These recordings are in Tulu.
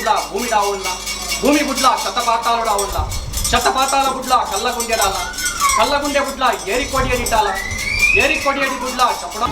ಬುಡ್ಲ ಭೂಮಿಡಾವುಳ್ಳ, ಭೂಮಿ ಬುಡ್ಲ ಶತಪಾತಾಳಡಾವುಳ್ಳ, ಶತಪಾತಾಳ ಬುಡ್ಲ ಕಲ್ಲಗುಂಡೆಡಾಲ, ಕಲ್ಲಗುಂಡೆ ಬುಡ್ಲ ಏರಿಕೋಡಿಯಡಿಟಾಲ, ಏರಿಕೋಡಿಯಡಿ ಬುಡ್ಲ ಚಪಡ.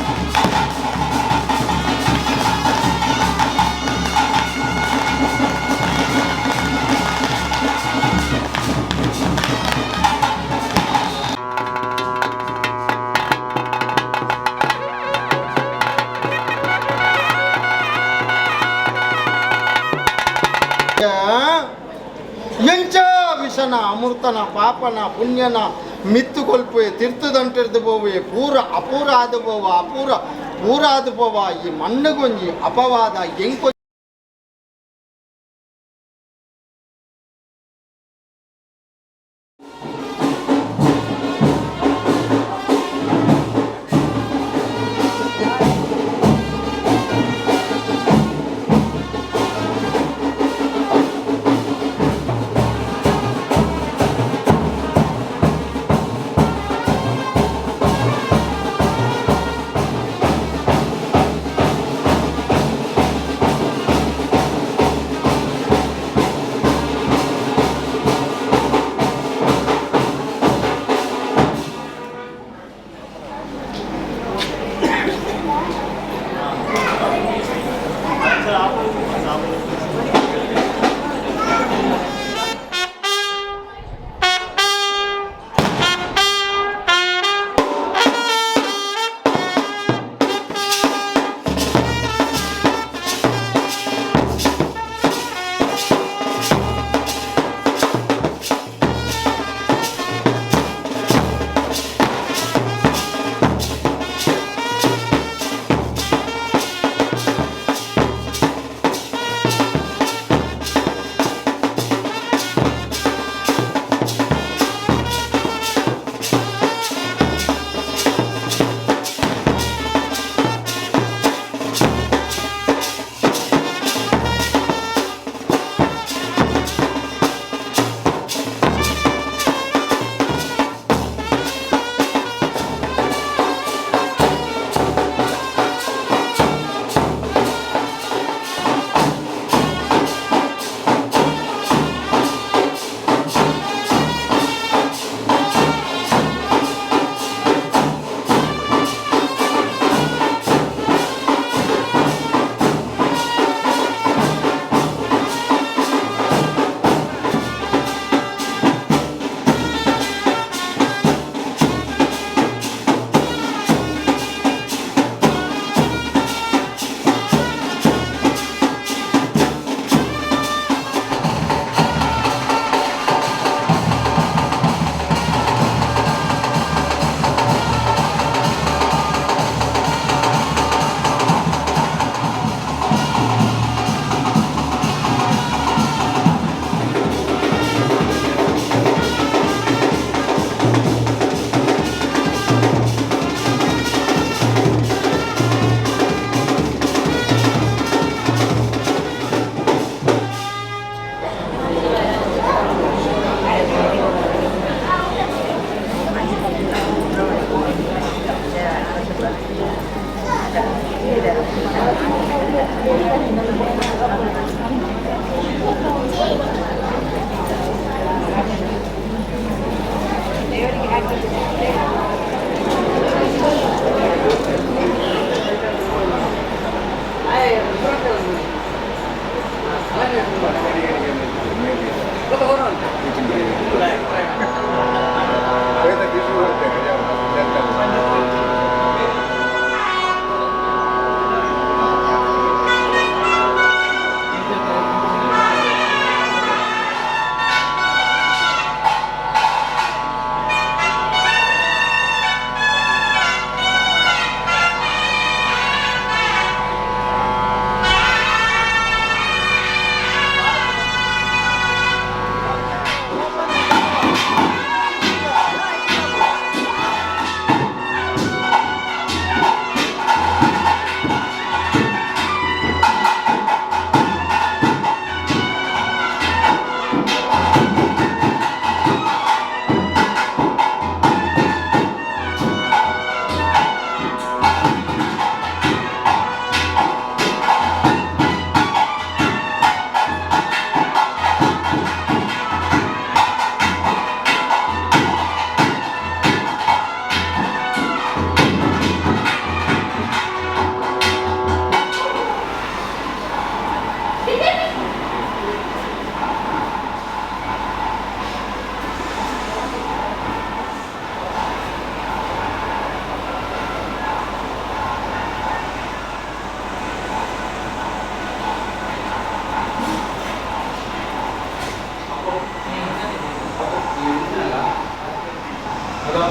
ಎಂಚ ವಿಷನ ಅಮೃತನ ಪಾಪನ ಪುಣ್ಯನ ಮಿತ್ತು ಕೊಲ್ಪುವೆ, ತಿರ್ತದಂಟಿರ್ದು ಪೋವೆ, ಪೂರ ಅಪೂರ ಆದು ಪೋವ, ಅಪೂರ ಪೂರ ಆದು ಪೋವ. ಈ ಮಣ್ಣುಗೊಂಜಿ ಅಪವಾದ ಎಂಕೊ.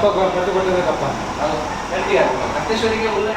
ಕಪ್ಪ ಕಟ್ಟು ಕೊಟ್ಟದೆ ಕಪ್ಪ. ರಕ್ತೇಶ್ವರಿಗೆ ಉಲ್ಲ.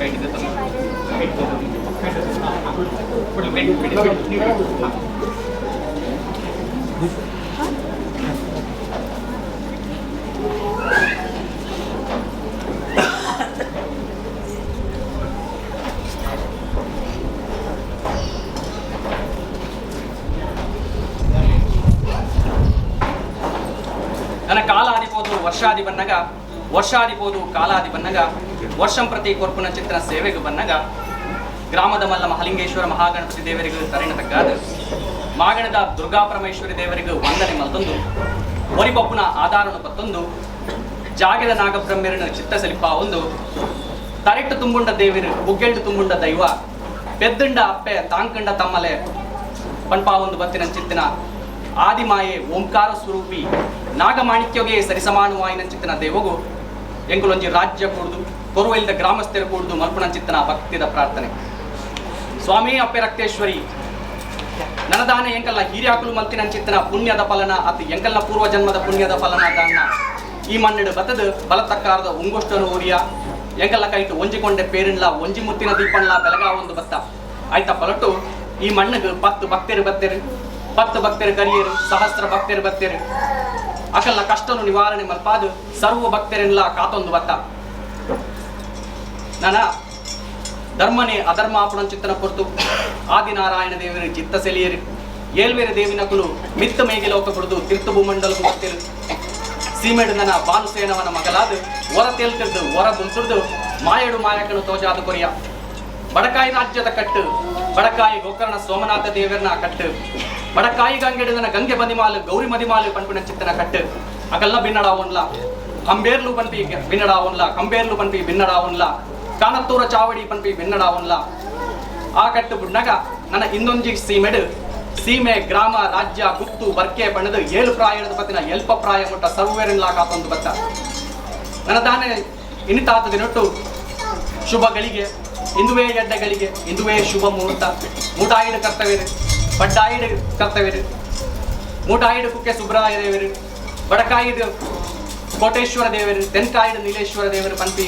ಕೈಟ್ ಕೈಟ್ ಬಿಡು, ಬಿಡು, ಬಿಡು, ನೀವು ಬಿಡು. ನನ್ನ ಕಾಲಾದಿಪೋದು ವರ್ಷಾದಿ ಬನ್ನಗ, ವರ್ಷಾದಿಪೋದು ಕಾಲಾದಿ ಬನ್ನಗ, ವರ್ಷಂ ಪ್ರತಿ ಕೊರ್ಪುನ ಚಿತ್ರ ಸೇವೆಗೆ ಬನ್ನಗ, ಗ್ರಾಮದ ಮಲ್ಲ ಮಹಲಿಂಗೇಶ್ವರ ಮಹಾಗಣಪತಿ ದೇವರಿಗೂ ತರಿಣ ತಗ್ಗಾದ ಮಾಗಣದ ದುರ್ಗಾ ಪರಮೇಶ್ವರಿ ದೇವರಿಗೂ ವಂದನೆ ಮಲ್ತೊಂದು, ಒರಿಬಪ್ಪುನ ಆಧಾರನು ಪತ್ತೊಂದು, ಜಾಗದ ನಾಗಬ್ರಹ್ಮರನ ಚಿತ್ತ ಸಲಿಪ ಒಂದು, ತರೆಟ್ಟು ತುಂಬುಂಡ ದೇವಿರು ಬುಗ್ಗೆಂಡು ತುಂಬುಂಡ ದೈವ, ಪೆದ್ದುಂಡ ಅಪ್ಪೆ ತಾಂಕಂಡ ತಮ್ಮಲೆ ಪನ್ಪಾ ಒಂದು ಬತ್ತಿನ ಚಿತ್ತಿನ ಆದಿಮಾಯೆ ಓಂಕಾರ ಸ್ವರೂಪಿ ನಾಗಮಾಣಿಕ್ಯಗೆ ಸರಿಸಮಾನವಾಯಿನ ಚಿತ್ತಿನ ದೇವಗು ಎಂಕುಲೊಂಜಿ ರಾಜ್ಯ ಕೂಡುದು ಕೊರುವೈಲ್ದ ಗ್ರಾಮಸ್ಥರು ಕೂಡುದು ಮಲ್ಪುಣ ಚಿತ್ತನ ಭಕ್ತಿದ ಪ್ರಾರ್ಥನೆ. ಸ್ವಾಮಿ ಅಪ್ಪೆ ರಕ್ತೇಶ್ವರಿ, ನನದಾನ ಎಂಕಲ್ನ ಹಿರಿಯಾಕುಲು ಮಲ್ತಿನ ಚಿತ್ತನ ಪುಣ್ಯದ ಫಲನ ಅತಿ ಎಂಕಲ್ನ ಪೂರ್ವ ಜನ್ಮದ ಪುಣ್ಯದ ಫಲನ ದಾನ್ನ ಈ ಮಣ್ಣಿಡು ಬತ್ತದು ಬಲತಕ್ಕಾರದ ಉಂಗೊಷ್ಟನು ಊರಿಯ ಎಂಕಲ್ನ ಕೈಟು ಒಂಜಿಕೊಂಡೆ ಪೇರಿನ್ಲ ಒಂಜಿ ಮುತ್ತಿನ ದೀಪನ್ಲ ಬೆಲಗಾ ಒಂದು ಬತ್ತ ಆಯ್ತಾ ಪಲಟು ಈ ಮಣ್ಣಿಗೆ 10 ಭಕ್ತರು ಬತ್ತೇರು, 10 ಭಕ್ತರು ಕರಿಯರು, ಸಹಸ್ರ ಭಕ್ತರು ಬತ್ತೇರು, ಅಕಲ್ನ ಕಷ್ಟನು ನಿವಾರಣೆ ಮಲ್ಪಾದು ಸರ್ವ ಭಕ್ತರೆಲ್ಲ ಕಾತೊಂದು ಬತ್ತ. ನನ್ನ ಧರ್ಮನೇ ಅಧರ್ಮಾಪುಣ ಚಿತ್ತನ ಕೊರ್ತು ಆದಿನಾರಾಯಣ ದೇವರು ಚಿತ್ತ ಸೆಲಿಯರು, ಏಲ್ವೇರ ದೇವಿನ ಕುಲು ಮಿತ್ತ ಮೇಗಿಲೋಕ ಬಿಡುದು ತೀರ್ಥ ಭೂಮಂಡಲಕ್ಕೂ ಬರ್ತಿರು, ಸೀಮೆಡು ನನ್ನ ಬಾನುಸೇನವನ ಮಗಲಾದ ಹೊರ ತೇಲ್ತಿರ್ದು ಹೊರ ಬುನ್ಸುರ್ದು ಮಾಯಡು ಮಾಯಕನು ತೋಜಾದ ಕೊರಿಯ ಬಡಕಾಯಿ ರಾಜ್ಯದ ಕಟ್ಟು, ಬಡಕಾಯಿ ಗೋಕರ್ಣ ಸೋಮನಾಥ ದೇವರನ ಕಟ್ಟು, ಬಡಕಾಯಿ ಗಂಗೆಡು ನನ್ನ ಗಂಗೆ ಬದಿಮಾಲು ಗೌರಿ ಮದಿಮಾಲು ಪನ್ಪಿನ ಚಿತ್ತನ ಕಟ್ಟು, ಅಕಲ್ಲ ಬಿನ್ನಡ ಒನ್ಲ ಕಂಬೇರ್ಲು ಪನ್ಪಿ ಬಿನ್ನಡ ಒನ್ಲ, ಕಂಬೇರ್ಲು ಪನ್ಪಿ ಬಿನ್ನಡ ಒನ್ಲ, ಕಾನತ್ತೂರ ಚಾವಡಿ ಪನ್ಪಿ ಬಿನ್ನಡ ಒನ್ಲ. ಆ ಕಟ್ಟು ಬುಡ್ನಗ ನನ್ನ ಇನ್ನೊಂಜಿ ಸೀಮೆಡು ಸೀಮೆ ಗ್ರಾಮ ರಾಜ್ಯ ಗುತ್ತು ಬರ್ಕೆ ಬಣ್ಣದು 7 ಪ್ರಾಯದ ಪತ್ತಿನ ಎಲ್ಪ ಪ್ರಾಯ ಮುಟ್ಟ ಸರ್ವೇರಿನ್ಲಾ ಕಾತೊಂದು ಬತ್ತ. ನನ್ನ ದಾನೆ ಇನಿತಾತ ದಿನೊಟ್ಟು ಶುಭ ಗಳಿಗೆ ಇಂದುವೇ ಎಡ್ಡಗಳಿಗೆ ಇಂದುವೇ ಶುಭ ಮುಹೂರ್ತ, ಮೂಟಾಯಿಡು ಕರ್ತವ್ಯರು ಬಡ್ಡಾಯಿಡು ಕರ್ತವ್ಯರು, ಮೂಟಾಯಿಡು ಕುಕ್ಕೆ ಸುಬ್ರಾಯ ದೇವರು, ಬಡಕಾಯಿಡು ಕೋಟೇಶ್ವರ ದೇವರು, ತೆನ್ಕಾಯಿಡು ನೀಲೇಶ್ವರ ದೇವರು ಪನ್ಪಿ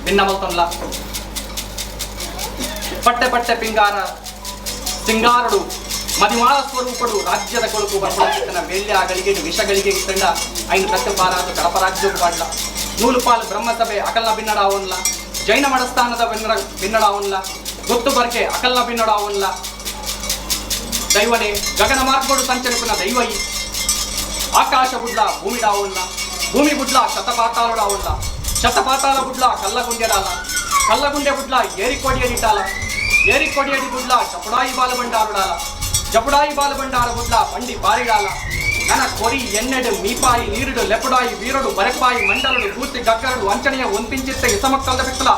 ಭಿನ್ನ ಮಲ್ತೊನ್ಲ. ಪಟ್ಟೆ ಪಟ್ಟೆ ಪಿಂಗಾರ ಸಿಂಗಾರಡು ಮದಿಮಾಳ ಸ್ವರೂಪಡು ರಾಜ್ಯದ ಕೊಳುಕು ಬರ್ಪುಣ ವೇಲ್ಯ ಗಳಿಗೆ ವಿಷಗಳಿಗೆ ತಂಡ ಐನು ಕಟ್ಟಪಾರಾದ ಕಡಪರಾಜ್ಯವು ಪಾಡ್ಲ, ನೂಲುಪಾಲು ಬ್ರಹ್ಮಸಭೆ ಅಕಲ್ನ ಬಿನ್ನಡಾವನ್ಲ, ಜೈನ ಮಠಸ್ಥಾನದ ಬಿನ್ನಡಾವನ್ಲ, ಗೊತ್ತು ಬರ್ಕೆ ಅಕಲ್ನ ಬಿನ್ನಡಾವನ್ಲ, ದೈವನೇ ಗಗನ ಮಾರ್ಗೋಡು ಸಂಚರಿಪುನ ದೈವಯಿ, ಆಕಾಶ ಬುಡ್ಲ ಭೂಮಿಡಾವನ್ಲ, ಭೂಮಿ ಬುಡ್ಲ ಶತಪಾತಾಳುಡಾವನ್ಲ, ಶತಪಾತಾಳ ಬುಡ್ಲ ಕಲ್ಲಗುಂಡೆಡಾಲ, ಕಲ್ಲಗುಂಡೆ ಬುಡ್ಲ ಏರಿಕೊಡಿಯಡಿಟಾಲ, ಏರಿಕೊಡಿಯಡಿ ಬುಡ್ಲ ಜಪುಡಾಯಿ ಬಾಲಬಂಡಾರುಡಾಲ, ಜಪುಡಾಯಿ ಬಾಲಬಂಡಾರ ಬುಡ್ಲ ಬಂಡಿ ಬಾರಿಡಾಲ, ನನ್ನ ಕೊರಿ ಎನ್ನೆಡು ಮೀಪಾಯಿ ನೀರುಡು ಲೆಪುಡಾಯಿ ವೀರಡು ಬರೆಪಾಯಿ ಮಂಡಲಡು ಪೂರ್ತಿ ಗಕ್ಕರಡು ವಂಚನೆಯ ಒಂತಿಂಚಿತ್ತ ಇಸಮಕ್ಕಲ್ದ ಬಿತ್ತಲ.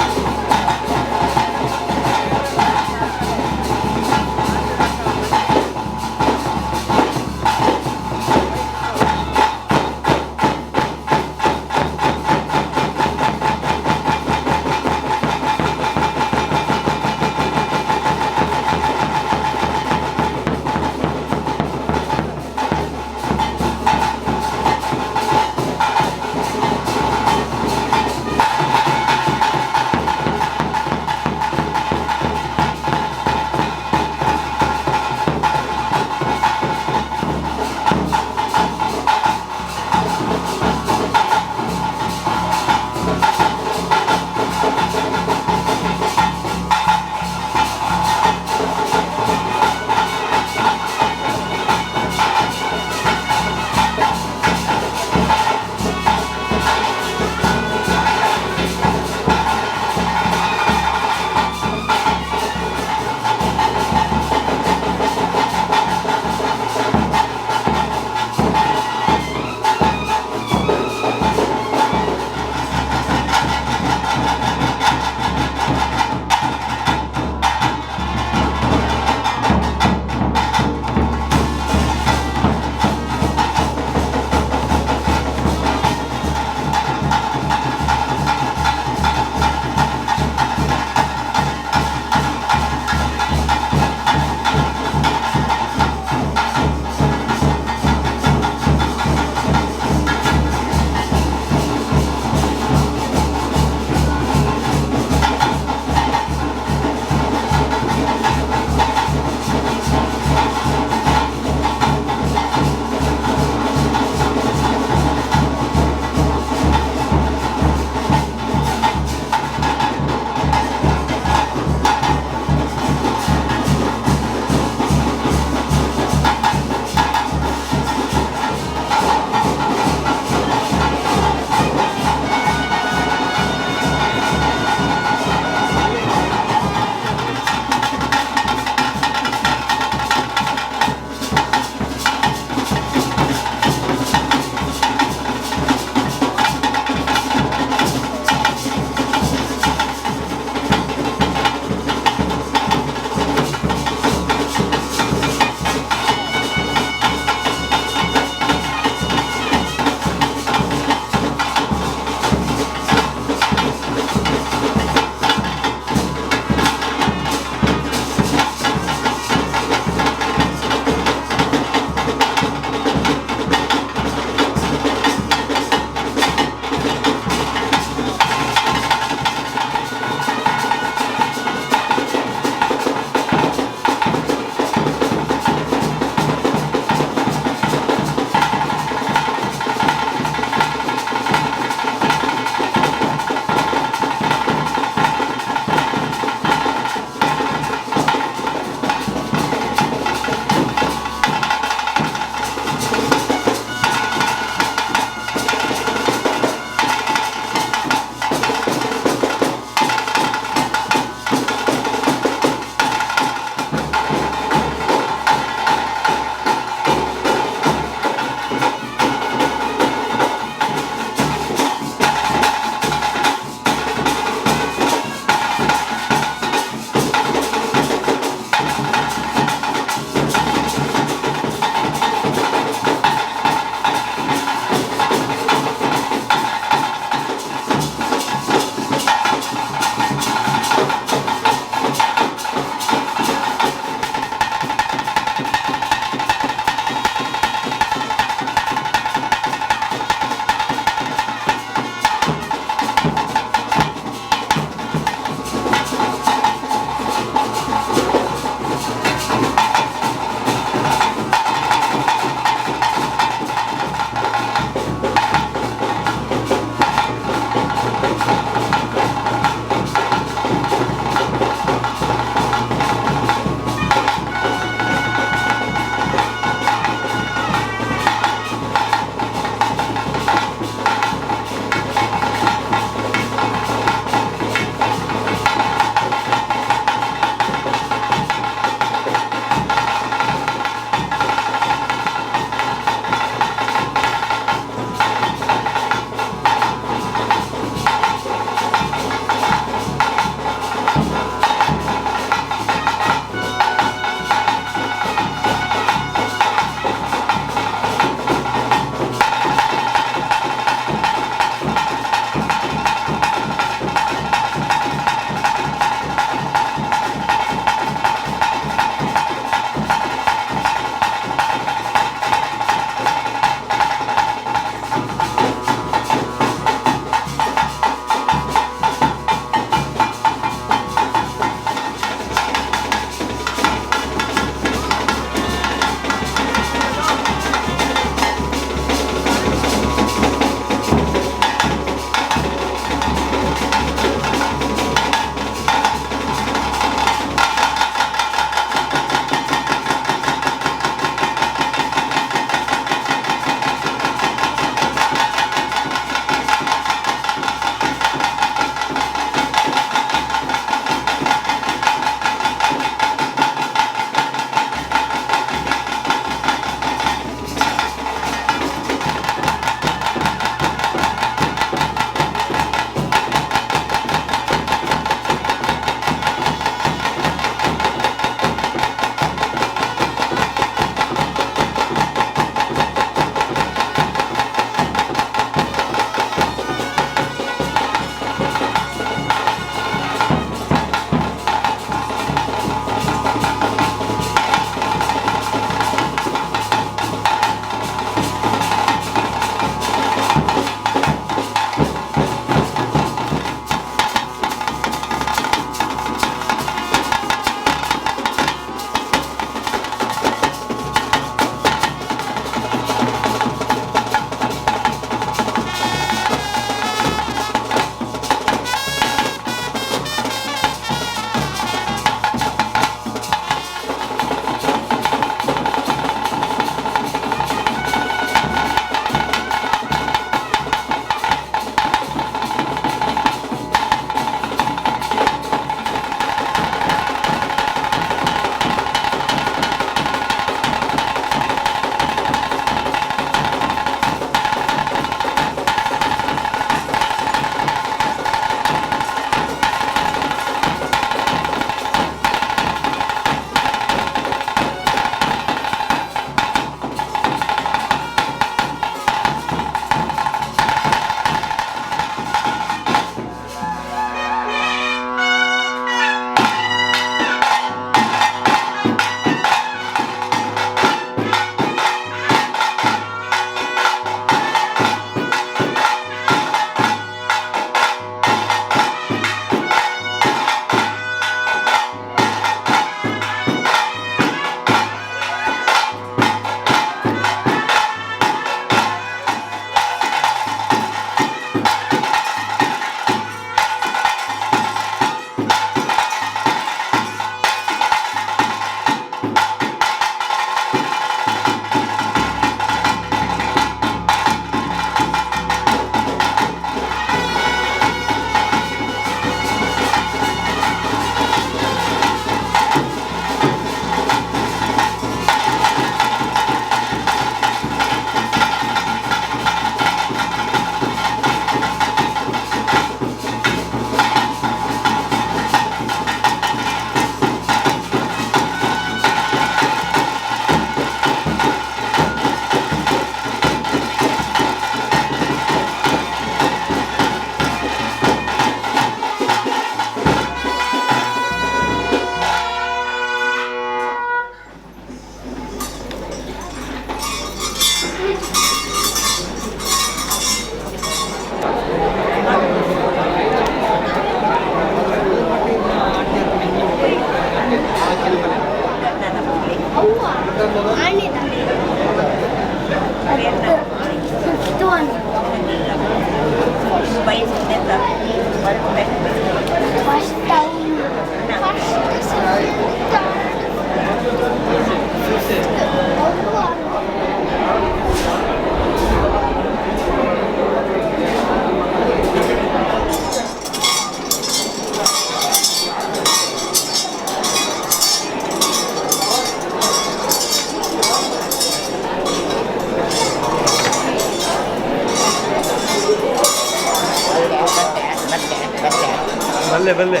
ಬಲ್ಲೆ ಬಲ್ಲೆ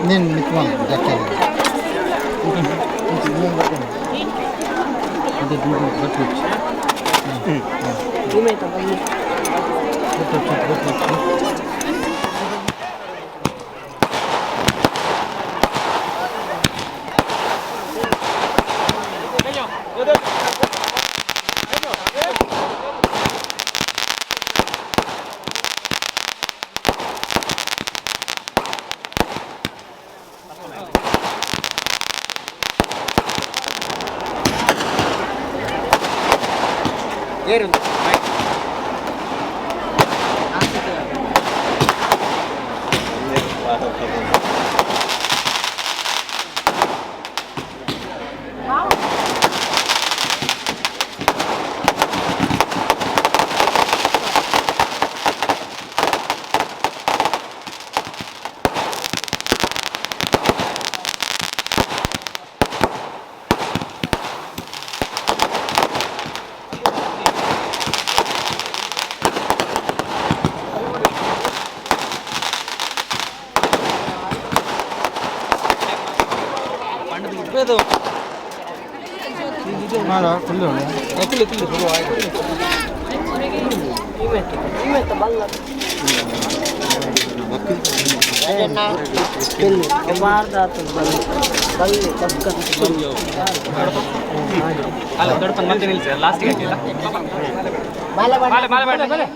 నేను మిత్రం జక్కే ಅಲ್ಲ ದೊಡ್ಡ ಮತ್ತೆ ನಿಲ್ಸಿ ಲಾಸ್ಟಿಗೆ ಹಾಕಿಲ್ಲ. ಮಾಲೆ ಮಾಲೆ ಮಾಲೆ.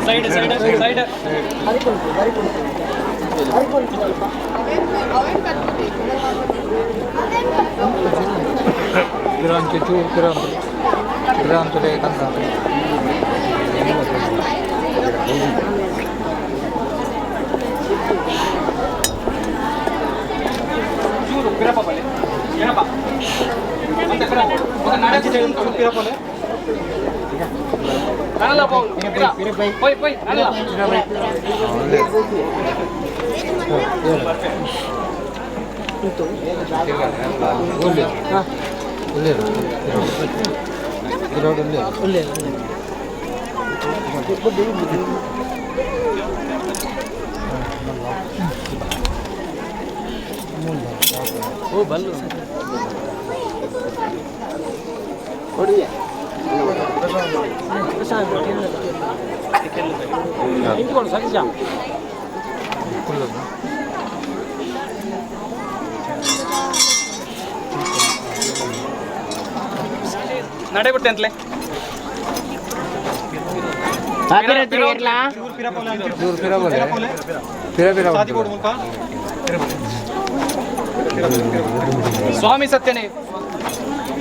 Side side side. ಚೂರು ಪಿರಪ ಬಲೆ ಪಿರಪ ಮತ್ತೆ ಪಿರಪ ಮತ್ತೆ ನಡೆ ಪಿರಪಲೆ ನನಲ ಪೋವು ಪಿರ ಪೋಯ್ ಪೋಯ್ ನನಲ. ನಡೆ ಬಿಟ್ಟೆ ಅಂತಲೇ. ಸ್ವಾಮಿ ಸತ್ಯನೇ,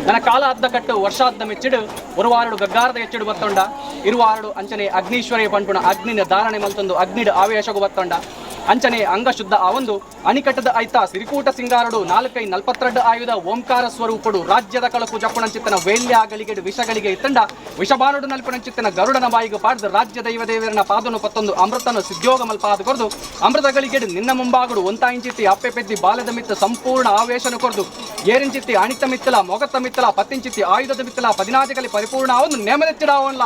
ನನ್ನ ಕಾಲ ಅದ್ದ ಕಟ್ಟು ವರ್ಷಾದ್ದ ಮೆಚ್ಚಿಡು ಒರುವಾರಡು ಗಗ್ಗಾರದ ಹೆಚ್ಚಿಡು ಬತ್ತೊಂಡ ಇರುವಾರಡು ಅಂಚನೆ ಅಗ್ನೀಶ್ವರಿಯ ಪಂಪುಣ ಅಗ್ನಿನ ಧಾರಣೆ ಮಲ್ತೊಂದು ಅಗ್ನಿಡ ಆವೇಶಗು ಬತ್ತೊಂಡ ಅಂಚನೆ ಅಂಗಶುದ್ಧ ಆವೊಂದು ಅಣಿಕಟ್ಟದ ಐತ ಸಿರಿಕೂಟ ಸಿಂಗಾರಡು ನಾಲ್ಕೈ ನಲ್ಪತ್ತೆರಡು ಆಯುಧ ಓಂಕಾರ ಸ್ವರೂಪಡು ರಾಜ್ಯದ ಕಳಕು ಜಪ್ಪುಣಂಚಿತ್ತನ ವೇಲ್ಯ ಗಳಿಗೆಡು ವಿಷಗಳಿಗೆ ಇತ್ತಂಡ ವಿಷಬಾನುಡು ನಲ್ಪುಣಂಚಿತ್ತನ ಗರುಡನ ಬಾಯಿಗೆ ಪಾಡ್ದು ರಾಜ್ಯ ದೈವ ದೇವರನ ಪಾದನು ಪತ್ತೊಂದು ಅಮೃತನು ಸಿದ್ಯೋಗ ಮಲ್ಪಾದ ಕೊರ್ದು ಅಮೃತಗಳಿಗೆಡು ನಿನ್ನ ಮುಂಬಾಗುಡು ಒಂತಾಯಿಂಚಿತ್ತಿ ಅಪ್ಪೆ ಪೆದ್ದಿ ಬಾಲದ ಮಿತ್ತ ಸಂಪೂರ್ಣ ಆವೇಶನು ಕೊರ್ದು ಏರಿಂಚಿತ್ತಿ ಅಣಿತ ಮಿತ್ತಲ ಮೊಗತ್ತ ಮಿತ್ತಲ ಪತ್ತಿಂಚಿತ್ತಿ ಆಯುಧದ ಮಿತ್ತಲ ಪದಿನಾಜಗಲಿ ಪರಿಪೂರ್ಣ ಒಂದು ನೇಮದೆತ್ತಿಡಾವನ್ಲ.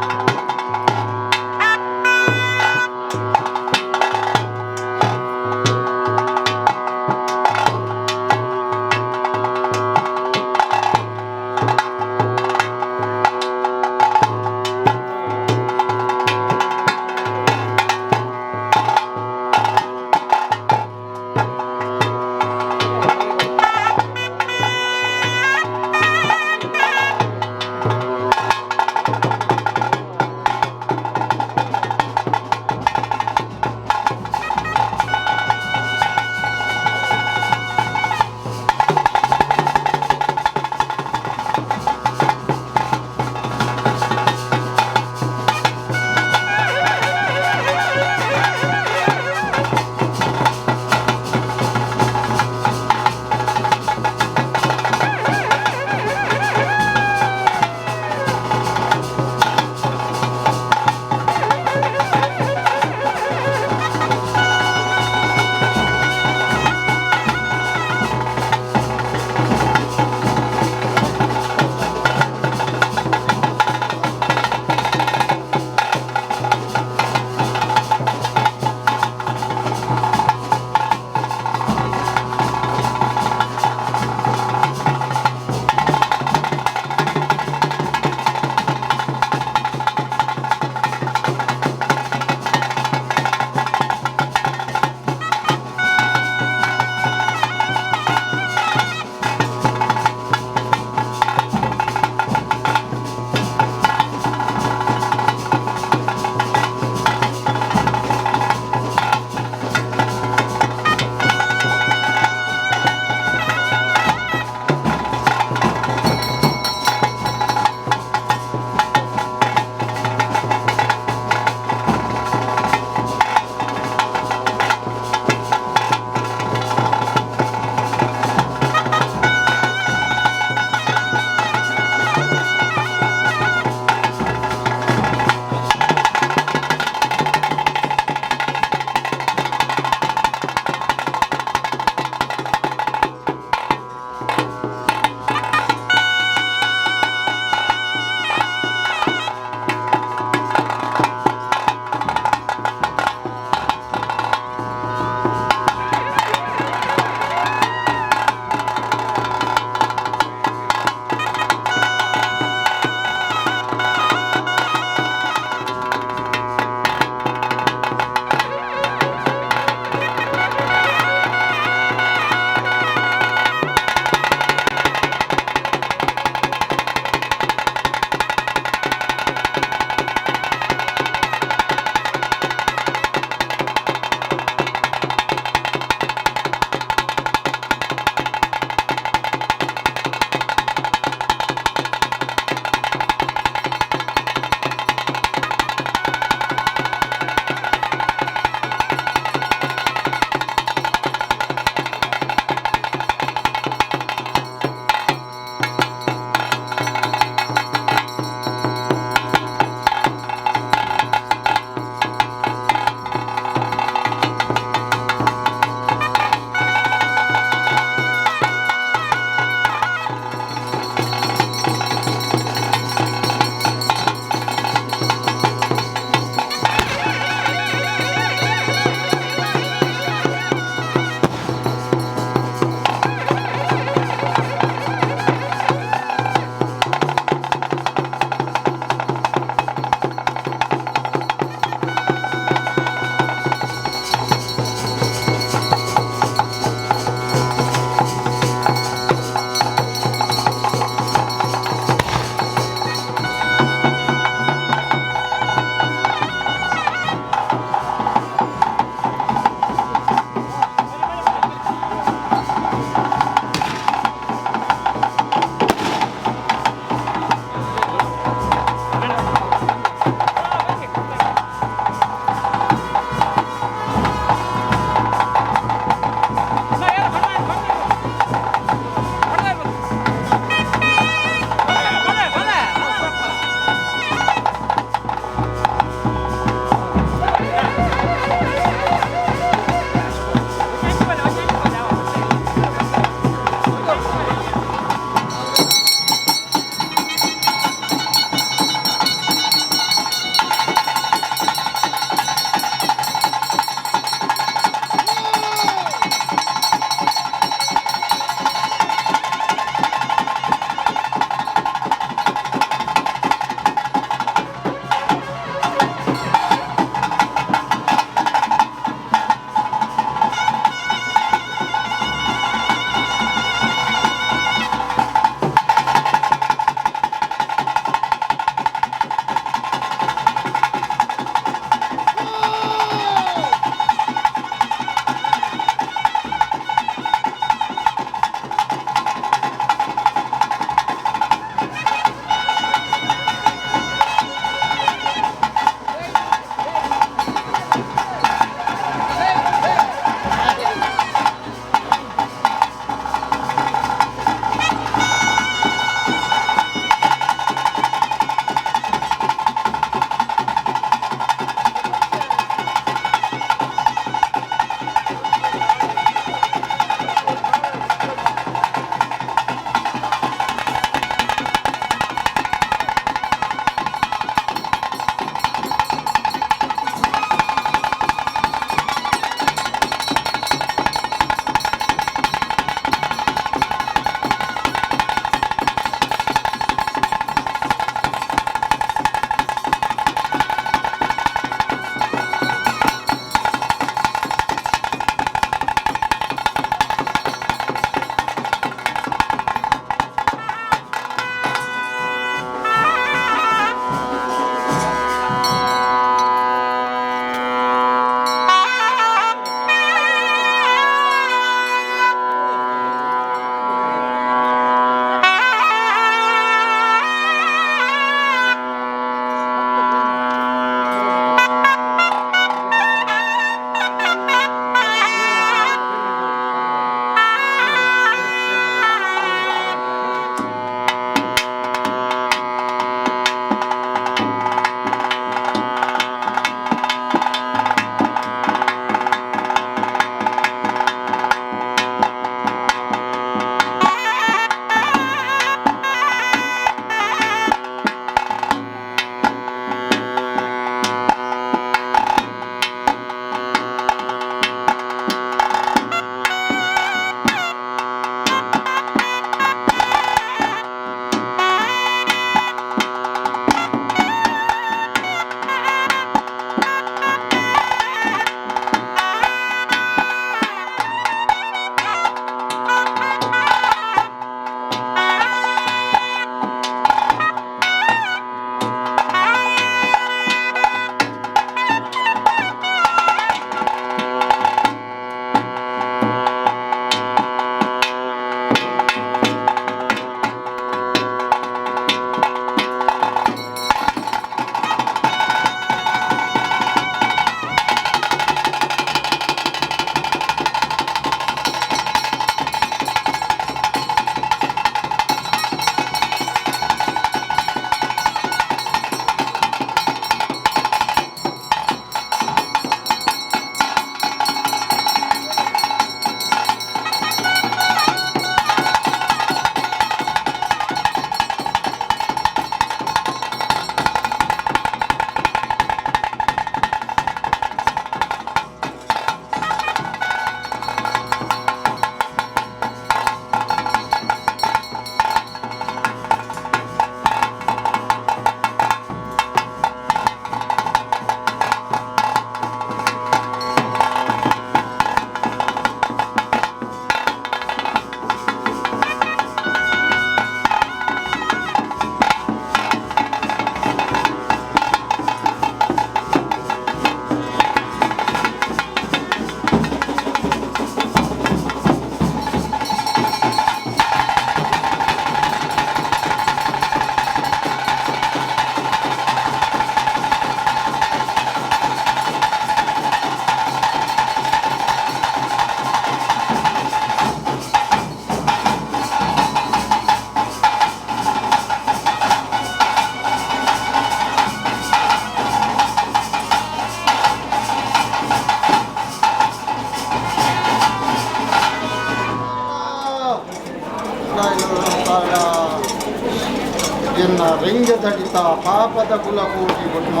ಎನ್ನ ರಿಂಗದಡಿತ ಪಾಪದ ಕುಲಕೋಟಿ ಕುಟುಂಬ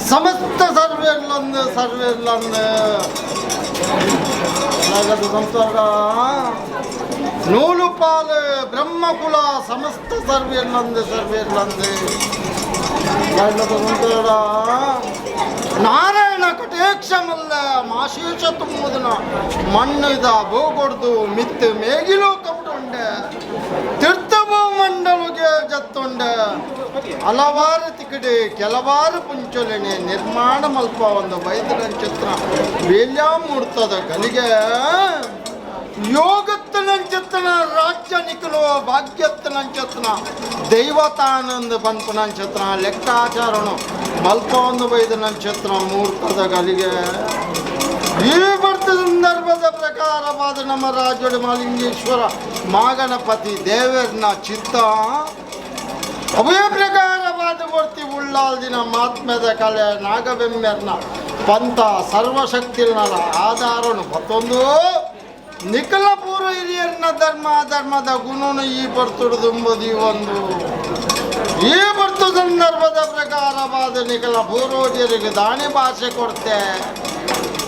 ಸಮಸ್ತ ಸರ್ವೆರ್ಲಂದು ಸರ್ವೆರ್ಲಂದು ಸಂಸಾರ ನೂಲು ಪಾಲು ಬ್ರಹ್ಮಕುಲ ಸಮಸ್ತ ಸರ್ವೆರ್ಲಂದು ಸರ್ವೆರ್ಲಂದು ಸಂಸಾರ ನಾರಾಯಣ ಕಟೇಕ್ಷಮಲ್ಲ ಮಾಶೇಷ ತುಂಬುದನ ಮಣ್ಣುದ ಬೋಗೊಡ್ದು ಮಿತ್ತು ಮೇಗಿಲೋ ಕೌಟುಂಡೆ ತೀರ್ಥಭೂ ಮಂಡಲುಗೆ ಜತ್ತುಂಡೆ ಹಲವಾರು ತಿಕಡೆ ಕೆಲವಾರು ಪುಂಚೊಲೆನೆ ನಿರ್ಮಾಣ ಮಲ್ಪ ಒಂದು ವೈದ್ಯರ ಚಿತ್ರ ವೇಲ್ಯಾಮೂರ್ತದ ಗಲಿಗೆ ಯೋಗತ್ತನಂಚತ್ತನ ರಾಜ್ಯ ನಿಕಲೋ ಭಾಗ್ಯತ್ತನಂಚತ್ತನ ದೈವತಾನಂದ ಪನ್ಪುನಂಚತ್ರ ಲೆಕ್ಕಾಚಾರನು ಮಲ್ಪ ಒಂದು ವೈದ್ಯನಂಚತ್ರ ಮೂರ್ತದ ಗಲಿಗೆ. ಈ ಬರ್ತ ಸಂದರ್ಭದ ಪ್ರಕಾರವಾದ ನಮ್ಮ ರಾಜ್ಯದ ಮಹಾಲಿಂಗೇಶ್ವರ ಮಾಗಣಪತಿ ದೇವರನ ಚಿತ್ತ ಅವೇ ಪ್ರಕಾರವಾದ ಮೂರ್ತಿ ಉಳ್ಳಾಲ್ದಿನ ಮಾತ್ಮ್ಯದ ಕಲೆ ನಾಗಬೆಮ್ಮೆರ್ನ ಪಂಥ ಸರ್ವಶಕ್ತಿನ ಆಧಾರನು ಮತ್ತೊಂದು ನಿಖಲ ಪೂರ್ವ ಹಿರಿಯರ್ನ ಧರ್ಮ ಧರ್ಮದ ಗುಣನು ಈ ಬರ್ತುಡುದುಂಬುದು ಒಂದು ಈ ಬರ್ತು ಸಂದರ್ಭದ ಪ್ರಕಾರವಾದ ನಿಖಲ ಪೂರ್ವಜರಿಗೆ ದಾಣಿ ಭಾಷೆ ಕೊಡ್ತೆ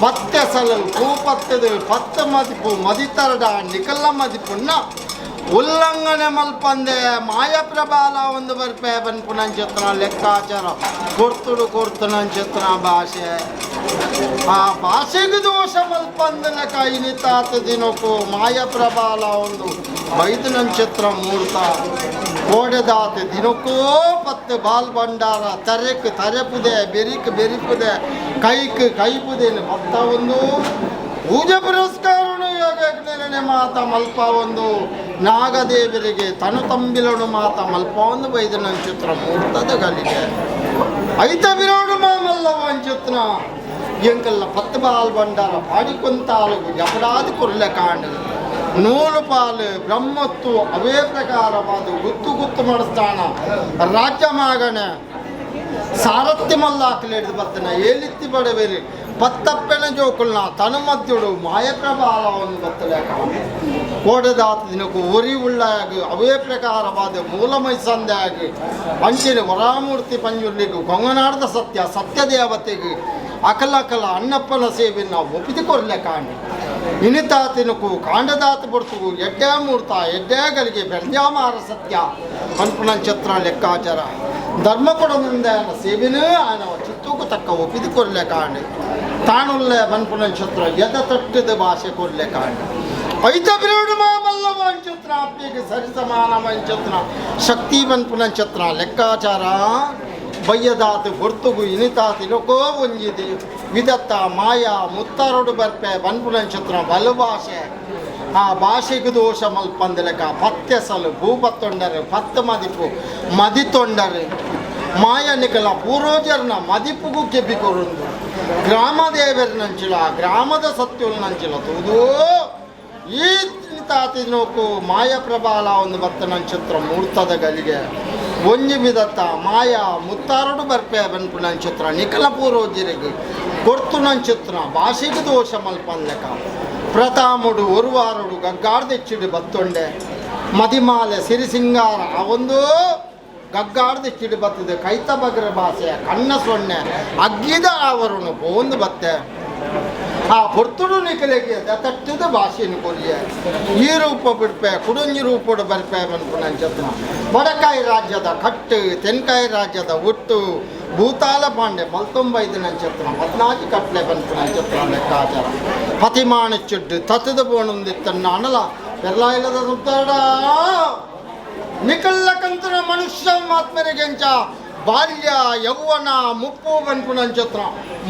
ಪತ್ತೆ ಸಲವು ಪೂಪತ್ತದು ಪತ್ತ ಮದಿಪು ಮದಿತರಡ ನಿಖಲ ಮದಿಪುನ್ನ ಉಲ್ಲಂಘನೆ ಮಲ್ಪಂದೆ ಮಾಯಪ್ರಬಾಲ ಒಂದು ಬರ್ಪೆ ಬನ್ಪುನಂಚಿತ್ರ ಲೆಕ್ಕಾಚಾರ ಕೊರ್ತುಡು ಕೊರ್ತುನಂಚಿತ್ರ ಭಾಷೆ ಆ ಭಾಷೆಗೆ ದೋಷ ಮಲ್ಪಂದನ ಕೈನಿತಾತ ದಿನಕ್ಕೂ ಮಾಯಪ್ರಬಾಲ ಒಂದು ಬೈದನಂಚಿತ್ರ ಮೂರ್ತ ಕೋಡೆದಾತ ದಿನಕ್ಕೂ ಪತ್ತು ಬಾಲ್ ಭಂಡಾರ ತರೆಕ್ ತರೆಪುದೆ ಬೆರಿಕ್ ಬೆರಿಪುದೆ ಕೈಕ್ ಕೈಪುದೇನು ಭತ್ತ ಒಂದು ಪೂಜೆ ಪುರಸ್ಕಾರನು ಯೋಗಜ್ಞನೇ ಮಾತ ಮಲ್ಪ ಒಂದು ನಾಗದೇವರಿಗೆ ತನು ತಂಬಿಲನು ಮಾತ ಮಲ್ಪ ಒಂದು ಬೈದನಂಚಿತ್ರ ಮೂರ್ತದ ಗಲಿಗೆ ಐತ ಬಿರೋಡು ಮಾಮಲ್ಲವಂಚಿತ್ರ ಎಂಕಲ್ಲ ಪತ್ತು ಬಾಲ್ ಭಂಡಾರ ಪಾಡಿಕೊಂತಾಲುಗು ಎಪಡಾದಿ ಕೊರ್ಲೆ ಕಾಂಡು ನೂಲು ಪಾಲು ಬ್ರಹ್ಮತ್ತು ಅವೇ ಪ್ರಕಾರವಾದ ಗುತ್ತು ಗುತ್ತು ಮಾಡಿಸ್ತಾನ ರಾಜ್ಯ ಮಾಗಣೆ ಸಾರಥ್ಯ ಮಲ್ಲಾಕಲೇಡ್ದು ಬತ್ತನ ಏಲಿತ್ತಿ ಬಡವೇರಿ ಪತ್ತಪ್ಪೆನ ಜೋಕುಲ್ನ ತನು ಮದ್ಯುಡು ಮಾಯಪ್ರಬಾಲ ಒಂದು ಬತ್ತಲೆ ಕೋಡದಾತ ದಿನಕ್ಕೂ ಒರಿ ಉಳ್ಳಾಗ ಅವೇ ಪ್ರಕಾರವಾದ ಮೂಲಮೈ ಸಂಧ್ಯಾಗ ಅಂಚಿನ ವರಾಮೂರ್ತಿ ಪಂಜುರ್ಲಿಗೆ ಕೊಂಗನಾಡದ ಸತ್ಯ ಸತ್ಯದೇವತೆಗೆ ಅಕಲಕಲ ಅಣ್ಣಪ್ಪನ ಸೇವೆನ ಒಪ್ಪಿದು ಕೊರ್ಲೆ ಕಾಂಡು ಇನಿತಾತಿನಕು ಕಾಂಡದಾತ ಬರ್ತುಗು ಎಡ್ಡೆ ಮೂರ್ತ ಎಡ್ಡೆ ಗಲಿಗೆ ಬೆರ್ಜಾಮಾರ ಸತ್ಯ ಪನ್ಪುನಂಚತ್ರ ಲೆಕ್ಕಾಚಾರ ಧರ್ಮ ಕೊಡದಿಂದ ಸೇವೆನೂ ఆయన ಚಿತ್ತೂಕು ತಕ್ಕ ಒಪ್ಪಿದು ಕೊರ್ಲೆ ಕಾಂಡು ತಾನುಲ್ಲೆ ಬನ್ಪುನಂಚತ್ರ ಎದ ತಟ್ಟಿದ ಭಾಷೆ ಕೊರ್ಲೆ ಕಾಂಡು ಐತ ಬಿರುಡು ಮಾಮಲ್ಲ ವಂಚತ್ರ ಅಪ್ಪಿಗೆ ಸರಿಸಮಾನ ವಂಚತ್ರ ಶಕ್ತಿ ಬನ್ಪುನಂಚತ್ರ ಲೆಕ್ಕಾಚಾರ ಬಯ್ಯದಾತ ಹೊರ್ತುಗು ಇನಿತಾತಿನಕೋ ಒಂಜಿದಿ ವಿದತ್ತ ಮಾಯಾ ಮುತ್ತಾರೊಡು ಬರ್ಪೆ ಬನ್ಪುನಂಚತ್ರ ಬಲು ಭಾಷೆ ಆ ಭಾಷೆಗೆ ದೋಷ ಮಲ್ಪಂದಲೆಕ ಪತ್ತೆಸಲು ಭೂಪತ್ತೊಂಡರು ಪತ್ತು ಮದಿಪು ಮದಿತೊಂಡರು ಮಾಯನಿಕಲ ಪೂರ್ವಜರನ ಮದಿಪುಗು ಕೆಬಿ ಕೊರುಂದು ಗ್ರಾಮದೇವರನಂಚಿಲ ಗ್ರಾಮದ ಸತ್ಯುಲ್ನಂಚಿಲ ತೂದು ಈ ತಾತಿನೋಕು ಮಾಯ ಪ್ರಬಾಲ ಒಂದು ಬತ್ತನಂಚಿತ್ರ ಮೂರ್ತದ ಗಲಿಗೆ ಒಂಜಿ ವಿದತ್ತ ಮಾಯಾ ಮುತ್ತಾರಡು ಬರ್ಪೆ ಬನ್ಪುನಂಚಿತ್ರ ನಿಖಲ ಪೂರ್ವಜರಿಗೆ ಕೊರ್ತುನಂಚಿತ್ರ ಭಾಷೆಗೆ ದೋಷ ಮಲ್ಪನ್ಲೆಕ ಪ್ರತಾಮುಡು ಒರುವಾರುಡು ಗಗ್ಗಾರ್ದೆಚ್ಚಿಡು ಬತ್ತೊಂಡೆ ಮದಿಮಾಲೆ ಸಿರಿಸಿಂಗಾರ ಆ ಒಂದು ಗಗ್ಗಾರ್ದೆಚ್ಚಿಡು ಬತ್ತದೆ ಕೈತ ಬಗರ ಭಾಷೆ ಕಣ್ಣ ಸೊನ್ನೆ ಅಗ್ಗಿದ ಆವರುನು ಪೋಂದು ಬತ್ತೆ ಆ ಪೊರ್ತುಡು ನಿಕಲೆಗೆ ತಟ್ಟದ ಭಾಷೆಯನ್ನು ಕೊರಿಯ ಈ ರೂಪ ಬಿಡ್ಪೆ ಕುಡೊಂಜಿ ರೂಪಡು ಬರ್ಪೆ ಮನ್ಪುನಂಚತ್ನ ಬಡಕಾಯಿ ರಾಜ್ಯದ ಕಟ್ಟು ತೆನ್ಕಾಯಿ ರಾಜ್ಯದ ಒಟ್ಟು ಭೂತಾಲ ಪಾಂಡೆ ಮಲ್ತೊಂಬೈದು ನಂಚತ್ನ 14 ಕಟ್ಲೆ ಬನ್ಪುನಂಚತ್ರ ಲೆಕ್ಕಾಚಾರ ಪತಿಮಾನ ಚಿಡ್ಡು ತತ್ತದ ಬೋಣುಂದಿತ್ತನ್ನ ಅನಲ ಎಲ್ಲ ಇಲ್ಲದ ಸುತ್ತಾಡ ನಿಕಲ್ಲ ಕಂತನ ಮನುಷ್ಯ ಮಾತ್ಮರಿಗೆಂಚ ಬಾಲ್ಯ ಯೌವನ ಮುಪ್ಪು ಬನ್ಪುನಂಚತ್ರ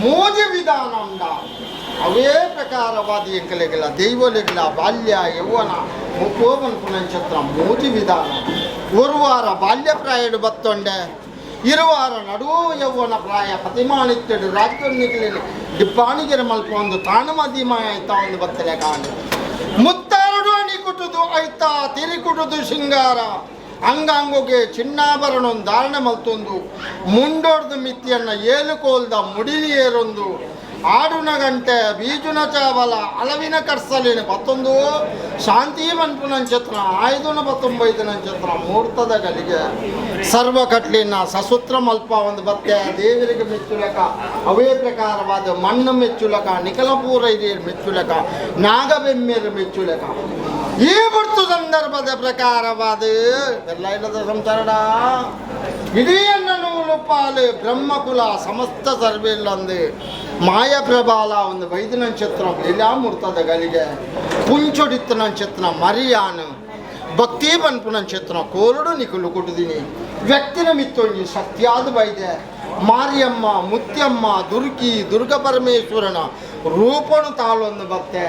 ಮೋಜಿ ವಿಧಾನ ಉಂಡ ಅವೇ ಪ್ರಕಾರವಾದ ಎಂಕಲೆಗಿಲ್ಲ ದೈವಲೆಗಿಲ್ಲ ಬಾಲ್ಯ ಯೌವನ ಮುಪ್ಪು ಬನ್ಪುನಂಚತ್ರ ಮೋಜಿ ವಿಧಾನ ಒರುವಾರ ಬಾಲ್ಯ ಪ್ರಾಯಡು ಬತ್ತೊಂಡೆ ಇರುವಾರ ನಡುವು ಯೌವನ ಪ್ರಾಯ ಪ್ರತಿಮಾನಿತ್ತೆಡು ರಾಜ್ಯನಿಗಲಿ ಡಿಪ್ಪಾಣಿಗೆರೆ ಮಲ್ಪ ಒಂದು ತಾನು ಮದಿಮಾಯ ಆಯ್ತಾ ಒಂದು ಬತ್ತಲೆ ಕಾಣು ಮುತ್ತಾರಡು ಅಣಿ ಕುಟುದು ಐತಾ ತಿರಿ ಕುಟುದು ಶೃಂಗಾರ ಅಂಗಾಂಗೋಗೆ ಚಿನ್ನಾಭರಣ ಧಾರಣೆ ಮಲ್ತೊಂದು ಮುಂಡೋಡ್ದು ಮಿತಿಯನ್ನ ಏಲು ಕೋಲ್ದ ಮುಡಿಲಿ ಏರೊಂದು ಆಡುನ ಗಂಟೆ ಬೀಜುನ ಚಾವಲ ಅಲವಿನ ಕರ್ಸಲೇನು ಪತ್ತೊಂದು ಶಾಂತಿ ಮನ್ಪುನಂಚತ್ರ ಆಯ್ದುನ ಪತ್ತೊಂಬೈದನಂಚತ್ರ ಮುಹೂರ್ತದ ಗಲಿಗೆ ಸರ್ವ ಕಟ್ಲಿನ ಸಸೂತ್ರ ಮಲ್ಪ ಒಂದು ಬತ್ತೆ ದೇವರಿಗೆ ಮೆಚ್ಚುಲಕ ಅವೇ ಪ್ರಕಾರವಾದ ಮಣ್ಣು ಮೆಚ್ಚುಲಕ ನಿಖಲಪೂರ ಹಿರಿಯರು ಮೆಚ್ಚುಲಕ ನಾಗಬೆಮ್ಮೆರು ಮೆಚ್ಚುಲಕ ಈ ಬಡ್ತು ಸಂದರ್ಭದ ಪ್ರಕಾರವಾದ ಎಲ್ಲ ಇಲ್ಲದ ಸಂಸಾರಡ ಇಡೀ ನೂಲು ಪಾಲು ಬ್ರಹ್ಮಕುಲ ಸಮಸ್ತ ಸರ್ವೆಲ್ಲಂದು ಮಾಯಪ್ರಬಾಲ ಒಂದು ವೈದ್ಯ ನಕ್ಷತ್ರ ಲೀಲಾಮೂರ್ತದ ಗಲಿಗೆ ಪುಂಚೊಡಿತ್ತ ನಕ್ಷತ್ರ ಮರಿಯಾನು ಭಕ್ತಿ ಬನ್ಪು ನಕ್ಷತ್ರ ಕೋರಡು ನಿಕುಲು ಕುಟುದಿನಿ ವ್ಯಕ್ತಿನ ಮಿತ್ತೊಂಜಿ ಸತ್ಯಾದ ಬೈದೆ ಮಾರಿಯಮ್ಮ ಮುತ್ಯಮ್ಮ ದುರ್ಗಿ ದುರ್ಗ ಪರಮೇಶ್ವರನ ರೂಪನು ತಾಳೊಂದು ಬತ್ತೆ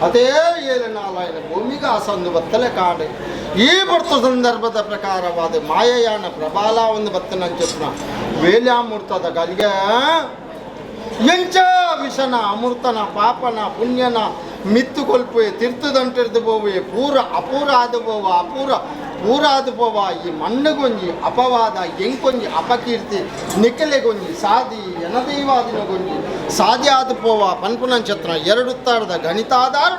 ಅದೇ ಏಳು ಭೂಮಿಗೆ ಆಸೊಂದು ಬತ್ತಲೆ ಕಾಡು ಈ ಬರ್ತ ಸಂದರ್ಭದ ಪ್ರಕಾರವಾದ ಮಾಯಯಾನ ಪ್ರಬಾಲ ಒಂದು ಬತ್ತನಂಚತ್ನ ವೇಲ್ಯಾಮೂರ್ತದ ಗಲಿಗೆ ಎಂಚ ವಿಷನ ಅಮೃತನ ಪಾಪನ ಪುಣ್ಯನ ಮಿತ್ತು ಕೊಲ್ಪುವೆ ತೀರ್ಥದಂಟಿರ್ದು ಬೋವೆ ಪೂರ ಅಪೂರ ಆದ ಬೋವ ಅಪೂರ ಪೂರ ಆದ ಪೋವ ಈ ಮಣ್ಣುಗೊಂಜಿ ಅಪವಾದ ಎಂಕೊಂಜಿ ಅಪಕೀರ್ತಿ ನಿಕ್ಕಲೆಗೊಂಜಿ ಸಾದಿ ಎನದೈವಾದಿನಗೊಂಜಿ ಸಾದಿ ಆದ ಪೋವ ಪನ್ಪುನಂಚತ್ರ ಎರಡುತ್ತಾರದ ಗಣಿತಾಧಾರ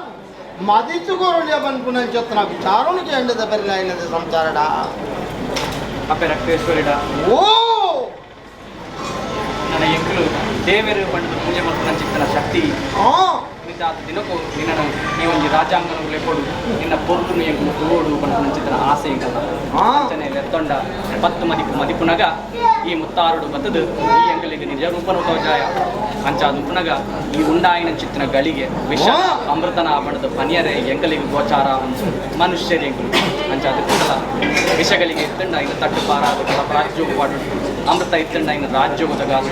ಮದಿತುಗೋರುಳಿಯ ಪನ್ಪುನಂಚತ್ರ ವಿಚಾರಣೆ ಎಂಡದ ಬೆಲ್ಲ ಇಲ್ಲದ ಸಂಸಾರಡ ಅಪ್ಪೆ ರಕ್ತೇಶ್ವರಿಡ. ಓ. ನನ್ನ ಎಂಕಲು ದೇವರು ಪಂಡದ ಪೂಜೆ ಮಲ್ಪುನಂಚಿತ್ತನ ಶಕ್ತಿ ಮಿತಾದ ದಿನಕ್ಕೂ ನಿನ್ನನ್ನು ಈ ಒಂಜಿ ರಾಜಾಂಗನ ಲೆಪ್ಪೊಡು ನಿನ್ನ ಪೊರ್ಲುನು ಎಂಕುಲು ತೂವೊಡು ಪನ್ಪುನಂಚಿತ್ತನ ಆಸೆ ಎಂಕಲ್ನ. ಅಂಚನೆ ಲೆತ್ತೊಂಡ ಪತ್ತು ಮದಿಪು ಮದಿಪುನಗ ಈ ಮುತ್ತಾರುಡು ಬತ್ತದು ಈ ಎಂಕಲಿಗೆ ನಿಜ ರೂಪನು ತೋಜಾಯ. ಅಂಚಾದ ಉಪ್ಪುನಗ ಈ ಉಂಡಾಯಿನ ಚಿತ್ತಿನ ಗಳಿಗೆ ವಿಷ ಅಮೃತನ ಬಣ್ಣದ ಪನಿಯರೆ ಎಂಕಲಿಗೆ ಗೋಚಾರ ಒಂದು ಮನುಷ್ಯರು ಎಂಕುಲು. ಅಂಚಾದ ಕೂಡಲ ವಿಷಗಳಿಗೆ ಇತ್ತಂಡ ಇನ್ನು ತಟ್ಟು ಪಾರಾದ ರಾಜ್ಯೋಗ ಪಾಡು ಅಮೃತ ಇತ್ತಂಡ ಇನ್ನು ರಾಜ್ಯೋಗ ಒದಗಾದು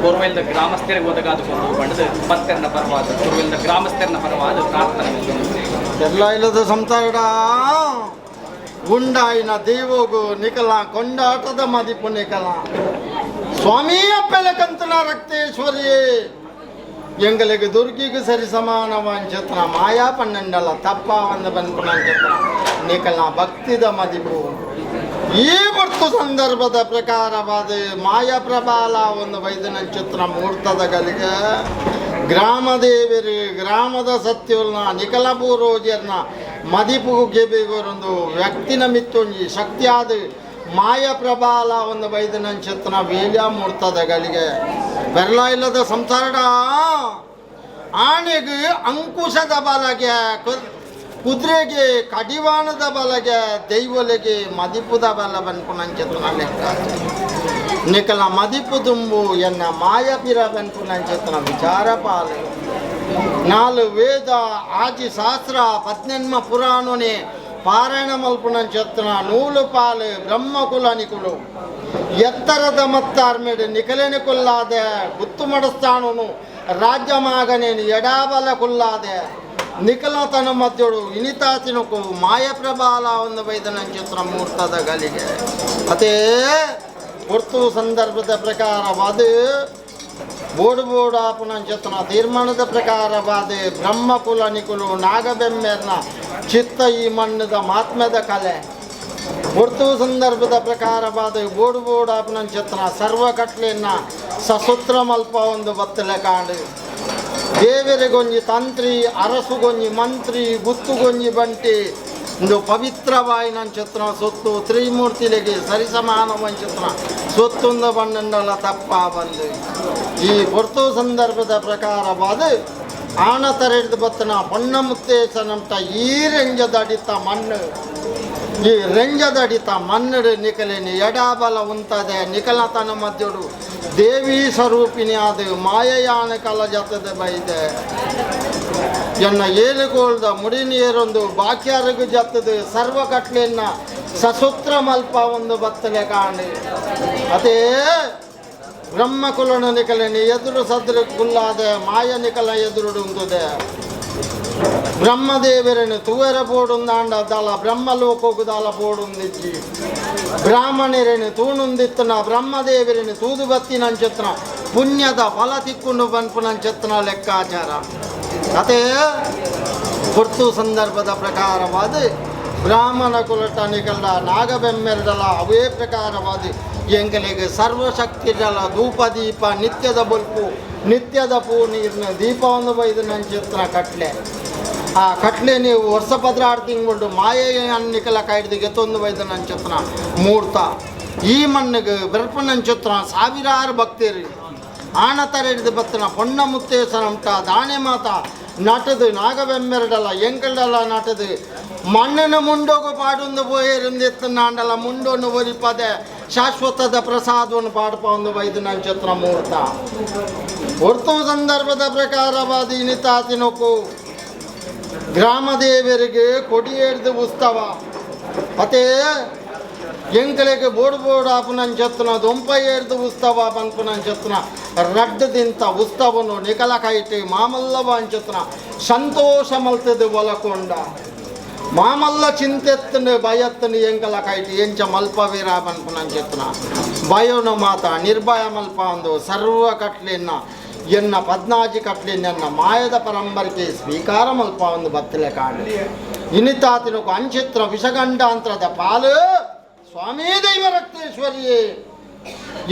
ಕೊರ್ವೆಲ್ದ ಗ್ರಾಮಸ್ಥರಿಗೆ ಒದಗಾದು ಕೊಂಡು ಬಣ್ಣದ ಭಕ್ತರನ್ನ ಪರವಾದ ಕೊರ್ವೆಲ್ದ ಗ್ರಾಮಸ್ಥರನ್ನ ಪರವಾದ ಪ್ರಾರ್ಥನೆ. ಎಲ್ಲ ಇಲ್ಲದ ಸಂಸಾರಡ ಗುಂಡಾಯಿನ ದೇವೋಗು ನಿಕಲ ಕೊಂಡಾಟದ ಮದಿಪು ನಿಕಲ ಸ್ವಾಮಿ ಅಪ್ಪೆಲಕಂತನ ರಕ್ತೇಶ್ವರಿ ಎಂಗಳಿಗೆ ದುರ್ಗಿಗೆ ಸರಿ ಸಮಾನವಾಂಚತ್ರ ಮಾಯಾ ಪನ್ನಂಡಲ ತಪ್ಪ ಒಂದು ಬನ್ಪುನಂಚತ್ರ ನಿಕಲ ಭಕ್ತಿದ ಮದಿಪು ಈ ಬರ್ತು ಸಂದರ್ಭದ ಪ್ರಕಾರವಾದ ಮಾಯಾ ಪ್ರಬಾಲ ಒಂದು ವೈದ್ಯನಂಚಿತ್ರ ಮುಹೂರ್ತದ ಗಲಿಗೆ ಗ್ರಾಮದೇವರು ಗ್ರಾಮದ ಸತ್ಯುಲ್ನ ನಿಕಲಪೂರೋಜರ್ನ ಮದಿಪು ಗೆಬಿಗೋರೊಂದು ವ್ಯಕ್ತಿನ ಮಿತ್ತೊಂಜಿ ಶಕ್ತಿಯಾದ ಮಾಯ ಪ್ರಬಾಲ ಒಂದು ವೈದ್ಯನಂಚಿತ್ರ ವೇಲ್ಯ ಮುಹೂರ್ತದ ಗಲಿಗೆ ಬೆರಳ ಇಲ್ಲದ ಸಂಸಾರಡ ಆನೆಗೆ ಅಂಕುಶದ ಬಲಗೆ ಕುದುರೆಗೆ ಕಡಿವಾಣದ ಬಲಗೆ ದೈವಲೆಗೆ ಮದಿಪುದ ಬಲ ಬನ್ಪುನಂಚತನ ಲೆಕ್ಕ ನಿಕಲ ಮದಿಪು ದುಂಬು ಎನ್ನ ಮಾಯ ಪಿರ ಬನ್ಪುನಂಚತನ ವಿಚಾರ ಪಾಲು ನಾಲು ವೇದ ಆಜಿ ಶಾಸ್ತ್ರ ಪದ್ನೆನ್ಮ ಪುರಾಣನೆ ಪಾರಾಯಣ ಮಲ್ಪುನಂಚತನ ನೂಲು ಪಾಲು ಬ್ರಹ್ಮಕುಲ ನಿಕುಲು ಎತ್ತರದ ಮತ್ತಾರ್ಮೇಡು ನಿಕಲೆನೆ ಕೊಲ್ಲಾದೆ ಗುತ್ತು ಮಡಸ್ಥಾನನು ರಾಜ್ಯ ಮಾಗನೇನು ಎಡಾಬಲ ಕುಲ್ಲಾದೆ ನಿಖಲತನ ಮಧ್ಯಡು ಇನಿತಾತಿನಕು ಮಾಯಪ್ರಬಾಲ ಒಂದು ವೈದ್ಯನಂಚಿತ್ರ ಮುಹೂರ್ತದ ಗಲಿಗೆ ಅದೇ ಹೊರ್ತು ಸಂದರ್ಭದ ಪ್ರಕಾರವಾದ ಬೋಡು ಬೋಡಾಪುನಂಚಿತ್ರ ತೀರ್ಮಾನದ ಪ್ರಕಾರವಾದ ಬ್ರಹ್ಮಕುಲ ನಿಕುಲು ನಾಗಬೆಮ್ಮೆರ್ನ ಚಿತ್ತ ಈ ಮಣ್ಣದ ಮಾತ್ಮ್ಯದ ಕಲೆ ಹೊರ್ತು ಸಂದರ್ಭದ ಪ್ರಕಾರವಾದ ಬೋಡು ಬೋಡಾಪುನಂಚಿತ್ರ ಸರ್ವ ಕಟ್ಲೆಯನ್ನ ಸಸೂತ್ರ ಮಲ್ಪ ಒಂದು ಬತ್ತಲೆ ಕಾಂಡು ದೇವರಿಗೊಂಜಿ ತಂತ್ರಿ ಅರಸುಗೊಂಜಿ ಮಂತ್ರಿ ಗುತ್ತುಗೊಂಜಿ ಬಂಟಿ ಇಂದು ಪವಿತ್ರವಾಯಿನಂಚಿತ್ರ ಸೊತ್ತು ತ್ರಿಮೂರ್ತಿಲಿಗೆ ಸರಿಸಮಾನವಂಚಿತ್ರ ಸೊತ್ತುಂದ ಬಣ್ಣಂಡಲ ತಪ್ಪ ಬಂದು ಈ ಹೊರ್ತು ಸಂದರ್ಭದ ಪ್ರಕಾರವಾದ ಆಣ ತರೆಡ್ದು ಬತ್ತನ ಹೊಣ್ಣ ಮುತ್ತೇಶನಂಟ ಈ ರೆಂಜದಡಿತ ಮಣ್ಣು ಈ ರೆಂಜದಡಿತ ಮಣ್ಣು ನಿಕಲೇನಿ ಎಡಾಬಲ ಉಂತದೆ ನಿಕಲತನ ಮಧ್ಯಡು ದೇವಿ ಸ್ವರೂಪಿಣಿ ಆದ ಮಾಯಯಾನ ಕಲ ಜತದ ಬೈದೆ ಎನ್ನ ಏಳುಗೋಳ್ದ ಮುಡಿನೀರೊಂದು ಬಾಕ್ಯಾರಿಗೂ ಜತ್ತದು ಸರ್ವ ಕಟ್ಲೆನ್ನ ಸಸೂತ್ರ ಮಲ್ಪ ಒಂದು ಬತ್ತಲೆ ಕಾಣಿ ಅದೇ ಬ್ರಹ್ಮಕುಲನ ನಿಕಲೆನಿ ಎದುರು ಸದ್ರ ಕುಲ್ಲಾದೆ ಮಾಯ ನಿಕಲ ಎದುರುಡು ಉಂತದೆ ಬ್ರಹ್ಮದೇವರನ್ನು ತೂವೆರ ಬೋಡುಂದಾಂಡ ದಲ ಬ್ರಹ್ಮಲೋಕೋಗು ದಲ ಬೋಡುಂದಿಜ್ಜಿ ಬ್ರಾಹ್ಮಣರೇನು ತೂಣುಂದಿತ್ತನ ಬ್ರಹ್ಮದೇವರೇನು ತೂದು ಬತ್ತಿನಂಚತ್ನ ಪುಣ್ಯದ ಫಲ ತಿಕ್ಕೊಂಡು ಬನ್ಪುನಂಚತ್ನ ಲೆಕ್ಕಾಚಾರ ಅದೇ ಹೊರ್ತು ಸಂದರ್ಭದ ಪ್ರಕಾರವಾದ ಬ್ರಾಹ್ಮಣ ಕುಲಟ ನಿಕಲ್ಡ ನಾಗಬೆಮ್ಮೆರಡಲ ಅವೇ ಪ್ರಕಾರವಾದ ಎಂಕಲೆಗ್ ಸರ್ವಶಕ್ತಿ ಜಲ ಧೂಪ ದೀಪ ನಿತ್ಯದ ಬೊಲ್ಪು ನಿತ್ಯದ ಪೂ ನೀರಿನ ದೀಪವನ್ನು ಬೈದು ನಂಚಿತ್ರ ಕಟ್ಲೆ ಆ ಕಟ್ಲೆ ನೀವು ವರ್ಷ ಪದ್ರಾಡು ತಿಂಗಳು ಮಾಯೆಯ ಅನ್ನಿಕಲ ಕಾಯ್ದು ಗೆತ್ತೊಂದು ಬೈದು ನಂಚಿತ್ರ ಮೂರ್ತ ಈ ಮಣ್ಣಿಗೆ ಬೆರ್ಪನಂಚಿತ್ರ ಸಾವಿರಾರು ಭಕ್ತರು ಆಣತರ ಹಿಡಿದು ಬತ್ತನ ಪೊಣ್ಣ ಮುತ್ತೇಸನ ಉಂಟ ದಾಣೆ ಮಾತ ನಟದು ನಾಗವೆಮ್ಮೆರಡಲ್ಲ ಎಂಕಲ್ಡಲ್ಲ ನಟದು ಮಣ್ಣನ ಮುಂಡೋಗು ಪಾಡೊಂದು ಪೋಯೇರಿಂದಿತ್ತನಾಂಡಲ ಮುಂಡೋನು ಒರಿಪದೆ ಶಾಶ್ವತದ ಪ್ರಸಾದವನ್ನು ಪಾಡಪ ಒಂದು ಬೈದು ನಂಚಿತ್ರ ಮೂರ್ತ ಹೊರ್ತು ಸಂದರ್ಭದ ಪ್ರಕಾರವಾದ ಇನಿತಾತಿನೊಕ್ಕು ಗ್ರಾಮದೇವರಿಗೆ ಕೊಡಿಯೇಡ್ದು ಉತ್ಸವ ಅತೇ ಎಂಕಲೆಗೆ ಬೋಡು ಬೋಡು ಆಪುನಂಚತ್ನ ದೊಂಪ ಏರ್ದು ಉತ್ಸವ ಪನ್ಪುನಂಚತ್ನ ರಡ್ಡದಿಂತ ಉತ್ಸವನು ನಿಕಲ ಕೈಟಿ ಮಾಮಲ್ಲವ ಅಂಚತ್ನ ಸಂತೋಷ ಮಲ್ತದು ಒಲಕೊಂಡ ಮಾಮಲ್ಲ ಚಿಂತೆತ್ತನು ಭಯತ್ತನು ಎಂಕಲ ಕೈಟಿ ಎಂಚ ಮಲ್ಪವೀರ ಪನ್ಪುನಂಚತ್ನ ಭಯನು ಮಾತ ನಿರ್ಭಯ ಮಲ್ಪ ಒಂದು ಸರ್ವ ಕಟ್ಲಿನ ಎನ್ನ ಪದ್ನಾಜಿ ಕಟ್ಲಿನ ಮಾಯದ ಪರಂಪರೆಗೆ ಸ್ವೀಕಾರ ಮಲ್ಪ ಒಂದು ಬತ್ತಲೆ ಕಾಡು ಇನಿತಾತಿನಕು ಅಂಚಿತ್ರ ವಿಷಗಂಡಾಂತರದ ಪಾಲು ಸ್ವಾಮಿ ದೈವ ರಕ್ತೇಶ್ವರಿಯೇ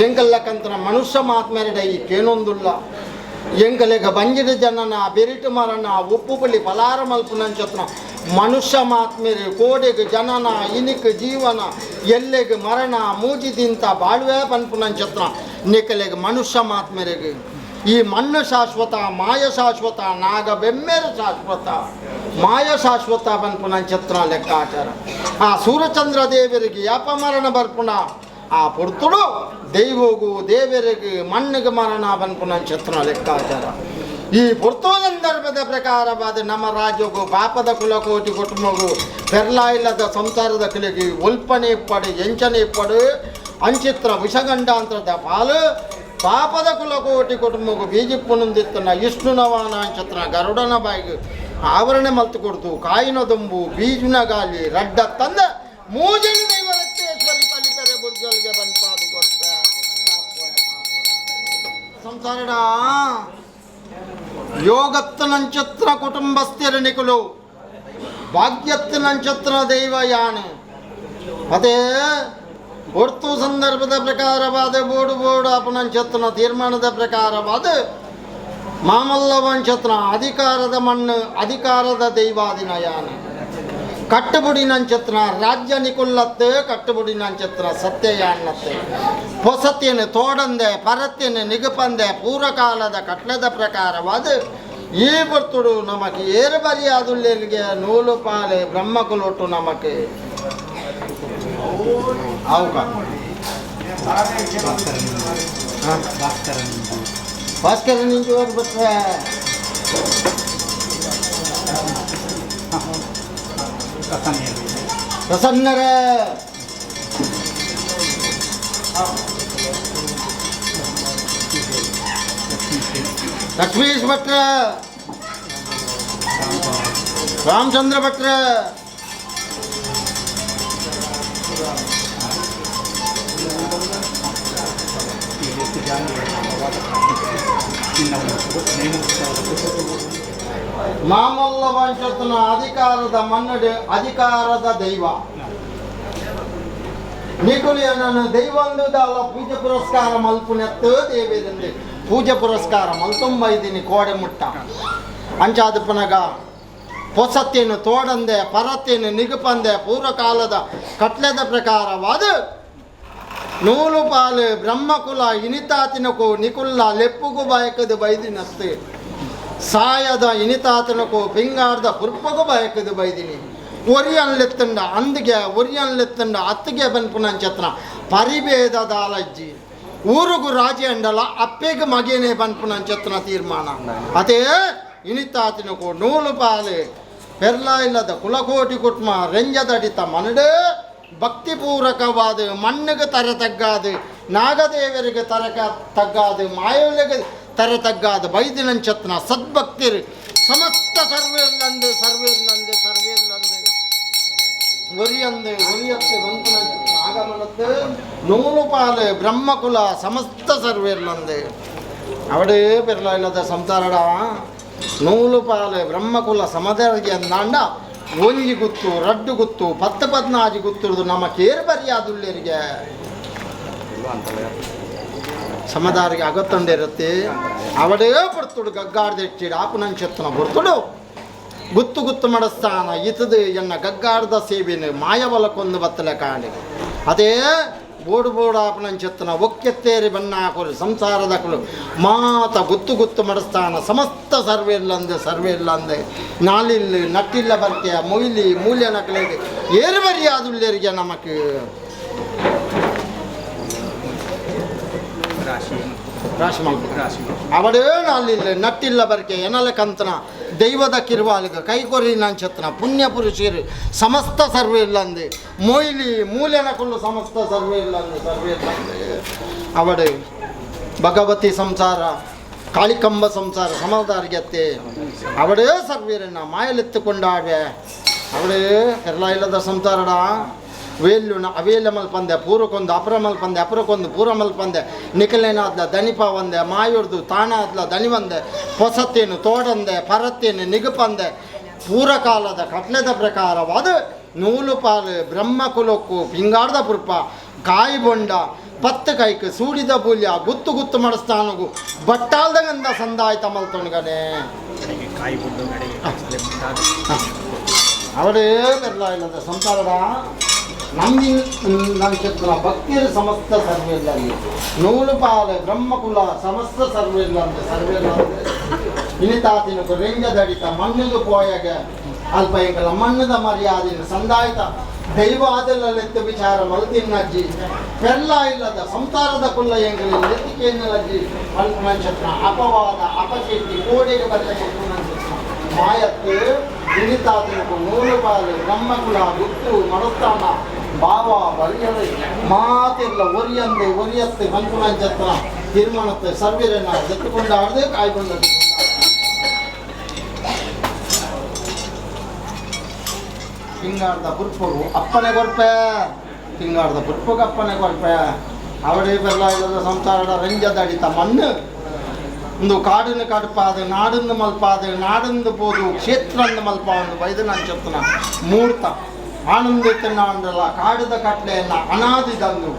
ಎಂಕಲ್ಲಕಂತನ ಮನುಷ್ಯ ಮಾತ್ಮೆರಡ ಈ ಕೇನೊಂದುಲ್ಲ ಎಂಕಲೆಗ ಬಂಜಿಡ ಜನನ ಬೆರಿಟು ಮರಣ ಉಪ್ಪು ಪುಳಿ ಫಲಾರ ಮಲ್ಪುನಂಚತ್ನ ಮನುಷ್ಯ ಮಾತ್ಮೇರೆ ಕೋಡೆಗೆ ಜನನ ಇನಿಕ್ ಜೀವನ ಎಲ್ಲೆಗೆ ಮರಣ ಮೂಜಿದಿಂತ ಬಾಳುವೆ ಪನ್ಪುನಂಚತ್ನ ನಿಕಲೆಗೆ ಮನುಷ್ಯ ಮಾತ್ಮೇರೆಗೆ ಈ ಮಣ್ಣು ಶಾಶ್ವತ ಮಾಯ ಶಾಶ್ವತ ನಾಗ ಬೆಮ್ಮೇರು ಶಾಶ್ವತ ಮಾಯ ಶಾಶ್ವತ ಪನ್ಪುನಂಚತ್ರ ಲೆಕ್ಕಾಚಾರ ಆ ಸೂರ್ಯಚಂದ್ರ ದೇವರಿಗೆ ಯಾಪ ಮರಣ ಬರ್ಪುಣ ಆ ಪೊರ್ತುಡು ದೈವಗೂ ದೇವರಿಗೆ ಮಣ್ಣಿಗೆ ಮರಣ ಪನ್ಪುನಂಚತ್ರ ಲೆಕ್ಕಾಚಾರ ಈ ಪೊರ್ತು ಸಂದರ್ಭದ ಪ್ರಕಾರವಾದ ನಮ್ಮ ರಾಜ್ಯಗೂ ಪಾಪದ ಕುಲಕೋಟಿ ಕುಟುಂಬಗೂ ಪೆರ್ಲ ಇಲ್ಲದ ಸಂಸಾರದ ಕುಲಿಗೆ ಒಲ್ಪನೆ ಇಪ್ಪಡು ಎಂಚನೆ ಇಪ್ಪಡು ಅಂಚಿತ್ರ ವಿಷಗಂಡಾಂತರದ ಪಾಲು ಪಾಪದ ಕುಲಕೋಟಿ ಕುಟುಂಬಕ್ಕೂ ಬೀಜಿಪ್ಪುನಂದಿತ್ತನ ಇಷ್ಣುನವಾನ ಅಂಚತ್ರ ಗರುಡನ ಬಾಯಿಗೆ ಆವರಣೆ ಮಲ್ತು ಕೊಡ್ತು ಕಾಯಿನ ದುಂಬು ಬೀಜುನ ಗಾಲಿ ರಡ್ಡ ತಂದ ಮೂಜಲಿ ದೈವ ರಕ್ತೇಶ್ವರಿ ಪಲಿಕರೆ ಬುರ್ಜಲ್ಗೆ ಬಂಪಾದು ಕೊಟ್ಟ ಸಂಸಾರಡ ಯೋಗತ್ತನಂಚತ್ರ ಕುಟುಂಬಸ್ಥರ ನಿಕುಲು ಭಾಗ್ಯತ್ತನಂಚತ್ರ ದೈವ ಯಾನೆ ಅದೇ ಹೊರ್ತು ಸಂದರ್ಭದ ಪ್ರಕಾರವಾದ ಬೋಡು ಬೋಡು ಅಪನಂಚತ್ರನ ತೀರ್ಮಾನದ ಪ್ರಕಾರವಾದ ಮಾಮಲ್ಲವಂಚತ್ರ ಅಧಿಕಾರದ ಮಣ್ಣು ಅಧಿಕಾರದ ದೈವಾದಿನ ಯಾನೆ ಕಟ್ಟುಬುಡಿನಂಚತ್ರ ರಾಜ್ಯ ನಿಕುಲ್ಲತ್ತೆ ಕಟ್ಟುಬುಡಿನಂಚತ್ರ ಸತ್ಯಯಾನ್ನತ್ತೆ ಹೊಸತೇನು ತೋಡಂದೆ ಪರತ್ತೇನು ನಿಗಪಂದೆ ಪೂರ್ವಕಾಲದ ಕಟ್ಲದ ಪ್ರಕಾರವಾದ ಈ ಬರ್ತುಡು ನಮಗೆ ಏರು ಬರಿಯಾದುಲ್ಲೆರಿಗೆ ನೂಲು ಪಾಲೆ ಬ್ರಹ್ಮಕುಲೊಟ್ಟು ನಮಗೆ ಆವುಕ ಭಾಸ್ಕರ ನಿಂಜು ಬಿಟ್ರೆ ಪ್ರಸನ್ನರೇ ಲಕ್ಷ್ಮೀಶ್ ಭಟ್ರ ರಾಮಚಂದ್ರ ಭಟ್ರ ಮಾಮಲ್ಲ ವಂಶತನ ಅಧಿಕಾರದ ಮನ್ನಡೆ ಅಧಿಕಾರದ ದೈವ ನಿಕುಲಿಯನನ್ನು ದೈವಂದುದಾಲ ಪೂಜೆ ಪುರಸ್ಕಾರ ಮಲ್ಪುನೆತ್ತು ದೇವೇದಂದೆ ಪೂಜೆ ಪುರಸ್ಕಾರ ಮಲ್ತೊಂಬ ಇದ್ದೀನಿ ಕೋಡೆ ಮುಟ್ಟ ಅಂಚಾದಪ್ಪನಗ ಪೊಸತ್ತೇನು ತೋಡಂದೆ ಪರತ್ತೇನು ನಿಗುಪಂದೆ ಪೂರ್ವಕಾಲದ ಕಟ್ಲೆದ ಪ್ರಕಾರವಾದ ನೂಲು ಪಾಲು ಬ್ರಹ್ಮಕುಲ ಇನಿತಾತಿನಕು ನಿಕುಲ್ಲ ಲೆಪ್ಪುಗು ಬಯಕದು ಬೈದಿನತ್ತೆ ಸಾಯದ ಇನಿತಾತನಕು ಪಿಂಗಾರ್ದ ಪುರ್ಪಗು ಬಯಕದು ಬೈದಿನಿ ಒರಿಯನ್ಲೆತ್ತಂಡ ಅಂದಿಗೆ ಒರಿಯನ್ಲೆತ್ತಂಡ ಅತ್ತಿಗೆ ಬನ್ಪುನಂಚತ್ನ ಪರಿಭೇದ ದಾಲಜ್ಜಿ ಊರುಗು ರಾಜಿ ಅಂಡಲ ಅಪ್ಪೆಗೆ ಮಗೇನೆ ಬನ್ಪುನಂಚತ್ನ ತೀರ್ಮಾನ ಅದೇ ಇನಿತಾತಿನಕು ನೂಲು ಪಾಲು ಪೆರ್ಲ ಇಲ್ಲದ ಕುಲಕೋಟಿ ಕುಟ್ಮ ರೆಂಜದಡಿತ ಮನಡು ಭಕ್ತಿಪೂರ್ವಕವಾದ ಮಣ್ಣಿಗೆ ತರೆ ತಗ್ಗಾದು ನಾಗದೇವರಿಗೆ ತರಕ ತಗ್ಗಾದು ಮಾಯವಲಿಗೆ ತರೆ ತಗ್ಗಾದು ಬೈದಿನಂಚತ್ನ ಸದ್ಭಕ್ತಿರು ಸಮಸ್ತ ಸರ್ವೇರ್ಲಂದು ಸರ್ವೇರ್ಲಂದು ಸರ್ವೇರ್ಲಂದು ಒರಿಯಂದು ಒರಿಯತ್ತೆ ಬಂತು ಆಗಮನತ್ತು ನೂಲು ಪಾಲು ಬ್ರಹ್ಮಕುಲ ಸಮಸ್ತ ಸರ್ವೇರ್ಲಂದು ಅವಡೇ ಪೆರ್ಲ ಇಲ್ಲದ ಸಂಸಾರಡ ನೂಲು ಪಾಲು ಬ್ರಹ್ಮಕುಲ ಸಮದರಿಗೆ ಅಂದಾಂಡ ಒಂಜಿ ಗುತ್ತು ರಡ್ಡು ಗುತ್ತು ಪತ್ತು ಪದ್ನಾಜಿ ಗುತ್ತುರುದು ನಮ್ಮ ಕೇರು ಬರಿಯಾದುಲ್ಲೇರಿಗೆ. ಸಮದಾರಿಗೆ ಅಗತ್ತೊಂಡಿರುತ್ತೆ ಅವಡೇ ಪಡ್ತುಡು ಗಗ್ಗಾಡ್ದೆಟ್ಟಿಡು ಆಪುನಂಚೆತ್ತನ ಬರ್ತುಡು ಗುತ್ತು ಗುತ್ತು ಮಡಸ್ಥಾನ ಇತದು ಎನ್ನ ಗಗ್ಗಾಡ್ದ ಸೇಬಿನ ಮಾಯವಲ ಕೊಂದು ಬತ್ತಲೆ ಕಾಂಡಿ ಅದೇ ಬೋಡು ಬೋಡು ಆಪನಂಚೆತ್ತನ ಒಕ್ಕೆತ್ತೇರಿ ಬನ್ನಾಕುಲು ಸಂಸಾರದಕುಲು ಮಾತ ಗುತ್ತು ಗುತ್ತು ಮಡಸ್ಥಾನ ಸಮಸ್ತ ಸರ್ವೆ ಇಲ್ಲಂದೆ ಸರ್ವೆ ಇಲ್ಲಂದೆ ನಾಲಿಲ್ಲು ನಟ್ಟಿಲ್ಲ ಬರ್ಕೆಯ ಮೊಯ್ಲಿ ಮೂಲ್ಯ ನಕಲಿಗೆ ಏರು ಬರಿಯಾದುಲ್ಲೇರಿಗೆ ನಮಕ್ ರಾಶಿ ಮಲ್ಪು ಅವಡೇ ನಾಲಿಲ್ಲ ನಟ್ಟಿಲ್ಲ ಬರ್ಕೆ ಎನಲ ಕಂತನ ದೈವದ ಕಿರುವಾಲಿಗ ಕೈಕೊರಿ ನಂಚತ್ನ ಪುಣ್ಯ ಪುರುಷರು ಸಮಸ್ತ ಸರ್ವೆ ಇಲ್ಲಂದೆ ಮೊಯ್ಲಿ ಮೂಲೆನ ಕುಲ್ಲು ಸಮಸ್ತ ಸರ್ವೆ ಇಲ್ಲಂದೆ ಸರ್ವೆ ಇಲ್ಲಂದೆ ಅವಡು ಭಗವತಿ ಸಂಸಾರ ಕಾಳಿಕಂಬ ಸಂಸಾರ ಸಮದಾರಿಗೆತ್ತೆ ಅವಡೇ ಸರ್ವೀರನ್ನ ಮಾಯಲೆತ್ತುಕೊಂಡಾವೆ ಅವಡೇ ಎಲ್ಲ ಇಲ್ಲದ ಸಂಸಾರಡ ವೇಲ್ಯುನ ಅವೇಲ ಮಲ್ಪಂದೆ ಪೂರಕ್ಕೊಂದು ಅಪರ ಮಲ್ಪಂದೆ ಅಪರಕ್ಕೊಂದು ಪೂರ ಮಲ್ಪಂದೆ ನಿಕಲೇನಾದ್ಲ ದಣಿಪ ಒಂದೆ ಮಾಯುರ್ದು ತಾನಾದ್ಲ ದಣಿವಂದೆ ಪೊಸತ್ತೇನು ತೋಡಂದೆ ಪರತ್ತೇನು ನಿಗುಪಂದೆ ಪೂರಕಾಲದ ಕಟ್ಲೆದ ಪ್ರಕಾರವಾದ ನೂಲು ಪಾಲು ಬ್ರಹ್ಮಕುಲಕ್ಕು ಪಿಂಗಾರ್ದ ಪುರ್ಪ ಕಾಯಿ ಬೊಂಡ ಪತ್ತು ಕೈಕ್ ಸೂಡಿದ ಬೂಲ್ಯ ಗುತ್ತು ಗುತ್ತು ಮಡಸ್ಥಾನಗು ಬಟ್ಟಾಲ್ದಂಗಂದ ಸಂದಾಯ್ತ ಮಲ್ತೊಣಗನೆ ಅವಡೇ ಬೆರ್ಲ ಇಲ್ಲದ ಸಂಸಾರದ ನಮ್ಮಿನ ನನ್ನ ಭಕ್ತಿಯರು ಸಮಸ್ತ ಸರ್ವೆ ಇಲ್ಲ ನೂಲು ಪಾಲು ಬ್ರಹ್ಮಕುಲ ಸಮಸ್ತ ಸರ್ವೆ ಇಲ್ಲ ಅಂದ್ರೆ ಸರ್ವೆ ಇಲ್ಲ ಅಂದ್ರೆ ಇನಿತಾತಿನಕು ರೆಂಜದಡಿತ ಮಣ್ಣದು ಪೋಯಗ ಅಲ್ಪ ಎಂಕಲ ಮಣ್ಣದ ಮರ್ಯಾದಿನ ಸಂದಾಯ್ತ ದೈವ ಆದೆಲ್ಲ ವಿಚಾರ ಮಲ್ತಿನ್ನಜ್ಜಿ ಪೆಲ್ಲ ಇಲ್ಲದ ಸಂಸಾರದ ಕುಲ್ಲ ಎಂಕಲ ಎತ್ತಿಕೇನಲಜ್ಜಿ ಅಲ್ಪ ನಕ್ಷತ್ರ ಅಪವಾದ ಅಪಕೀರ್ತಿ ಕೋಡಿಗೆ ಬಲ್ಲ ನಕ್ಷತ್ರ ಮಾಯತ್ತು ಇನಿತಾತಿನಕು ನೂಲು ಪಾಲು ಬ್ರಹ್ಮಕುಲ ಗುತ್ತು ಮಡಸ್ಥಾನ ಬಾವ ಬರಿಯದೆ ಮಾತಿಲ್ಲ ಒರಿಯಂದೆ ಒರಿಯತ್ತೆ ಮಂಕುನಂಚತ್ರ ತೀರ್ಮಾನತ್ತೆ ಸರ್ವೀರನ್ನ ಎತ್ತುಕೊಂಡಾಡದೆ ಕಾಯ್ಕೊಂಡ ಪಿಂಗಾಡ್ದ ಪುರ್ಪಗು ಅಪ್ಪನೆ ಕೊರ್ಪೆ ಪಿಂಗಾಡ್ದ ಪುರ್ಪಗು ಅಪ್ಪನೆ ಕೊರ್ಪೆ ಅವಡೇ ಬೆಲ್ಲ ಇಲ್ಲದ ಸಂಸಾರದ ರಂಜದಡಿತ ಮಣ್ಣು ಒಂದು ಕಾಡಿನ ಕಡುಪಾದ ನಾಡನ್ನು ಮಲ್ಪಾದ ನಾಡಂದು ಪೋದು ಕ್ಷೇತ್ರಂದು ಮಲ್ಪ ಒಂದು ವೈದ್ಯನಂಚತ್ನ ಮೂರ್ತ ಆನಂದಿತ್ತನಾಂಡಲ ಕಾಡದ ಕಟ್ಲೆಯನ್ನ ಅನಾದಿದಂದು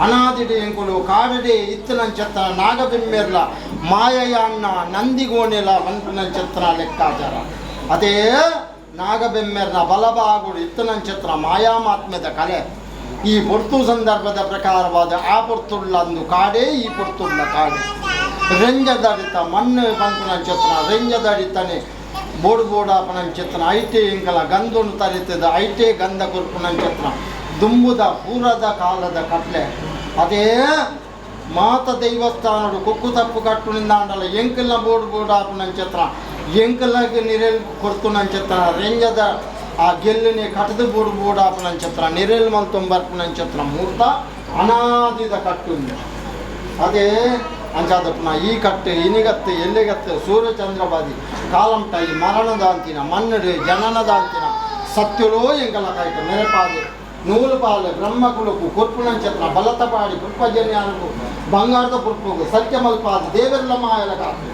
ಅನಾದಿಡಿ ಎಂಕುಲು ಕಾಡಡೆ ಇತ್ತನಂಚತ್ತನ ನಾಗಬಿಮ್ಮೆರ್ಲ ಮಾಯಯಾನ್ನ ನಂದಿಗೋನೆಲ ಮನ್ಪುನಂಚತ್ತನ ಲೆಕ್ಕಾಚಾರ ಅದೇ ನಾಗಬೆಮ್ಮೆರ್ನ ಬಲಬಾಗುಡು ಇತ್ತನಂಚತ್ರ ಮಾಯಾಮಾತ್ಮ್ಯದ ಕಲೆ ಈ ಪೊರ್ತು ಸಂದರ್ಭದ ಪ್ರಕಾರವಾದ ಆ ಪೊರ್ತುಳ್ಳಂದು ಕಾಡೇ ಈ ಪೊರ್ತುಳ್ಳ ಕಾಡೆ ರೆಂಜದಡಿತ ಮಣ್ಣು ಪಂಪುನಂಚತ್ರ ರೆಂಜದಡಿತಾನೆ ಬೋಡು ಬೋಡಾಪನಂಚತ್ರ ಐಟೆ ಇಂಕಲ ಗಂಧನು ತರಿತದ ಐಟೆ ಗಂಧ ಕುರ್ಪುನಂಚತ್ರ ದುಂಬುದ ಪೂರದ ಕಾಲದ ಕಟ್ಲೆ ಅದೇ ಮಾತ ದೈವಸ್ಥಾನಡು ಕುಕ್ಕು ತಪ್ಪು ಕಟ್ಟುನಿಂದಾಂಡಲ ಎಂಕಲ್ನ ಬೋಡು ಬೋಡಾಪುನಂಚತ್ರ ಎಂಕಲ್ಲಾಗಿ ನಿರೆಲ್ ಕೊಡ್ತುನಂಚತ್ರ ರೆಂಜದ ಆ ಗೆಲ್ಲುನೆ ಕಟದು ಬೋಡು ಬೋಡಾಪುನಂಚತ್ರ ನಿರೆಲ್ ಮಲ್ತೊಂಬರ್ಪುನಂಚತ್ರ ಮೂರ್ತ ಅನಾದಿದ ಕಟ್ಟುಂದು ಅದೇ ಅಂಚಾದಪ್ಪನ ಈ ಕಟ್ಟು ಇನಿಗತ್ತು ಎಲ್ಲಿಗತ್ತು ಸೂರ್ಯಚಂದ್ರಬಾದಿ ಕಾಲಂಟ ಈ ಮರಣದಾಂತಿನ ಮಣ್ಣಡು ಜನನದಾಂತಿನ ಸತ್ಯಲೋ ಎಂಕಲ ಕಾಯ್ತು ನೆನಪಾದೆ ನೂಲು ಪಾಲು ಬ್ರಹ್ಮಕುಲಕು ಕೊರ್ಪುನಂಚತ್ರ ಬಲತಪಾಡಿ ಪುಷ್ಪಜನ್ಯಾನಕು ಬಂಗಾರದ ಪುರ್ಪುಗು ಸತ್ಯ ಮಲ್ಪಾದ ದೇವರೆಲ್ಲ ಮಾಯಲ ಕಾತು.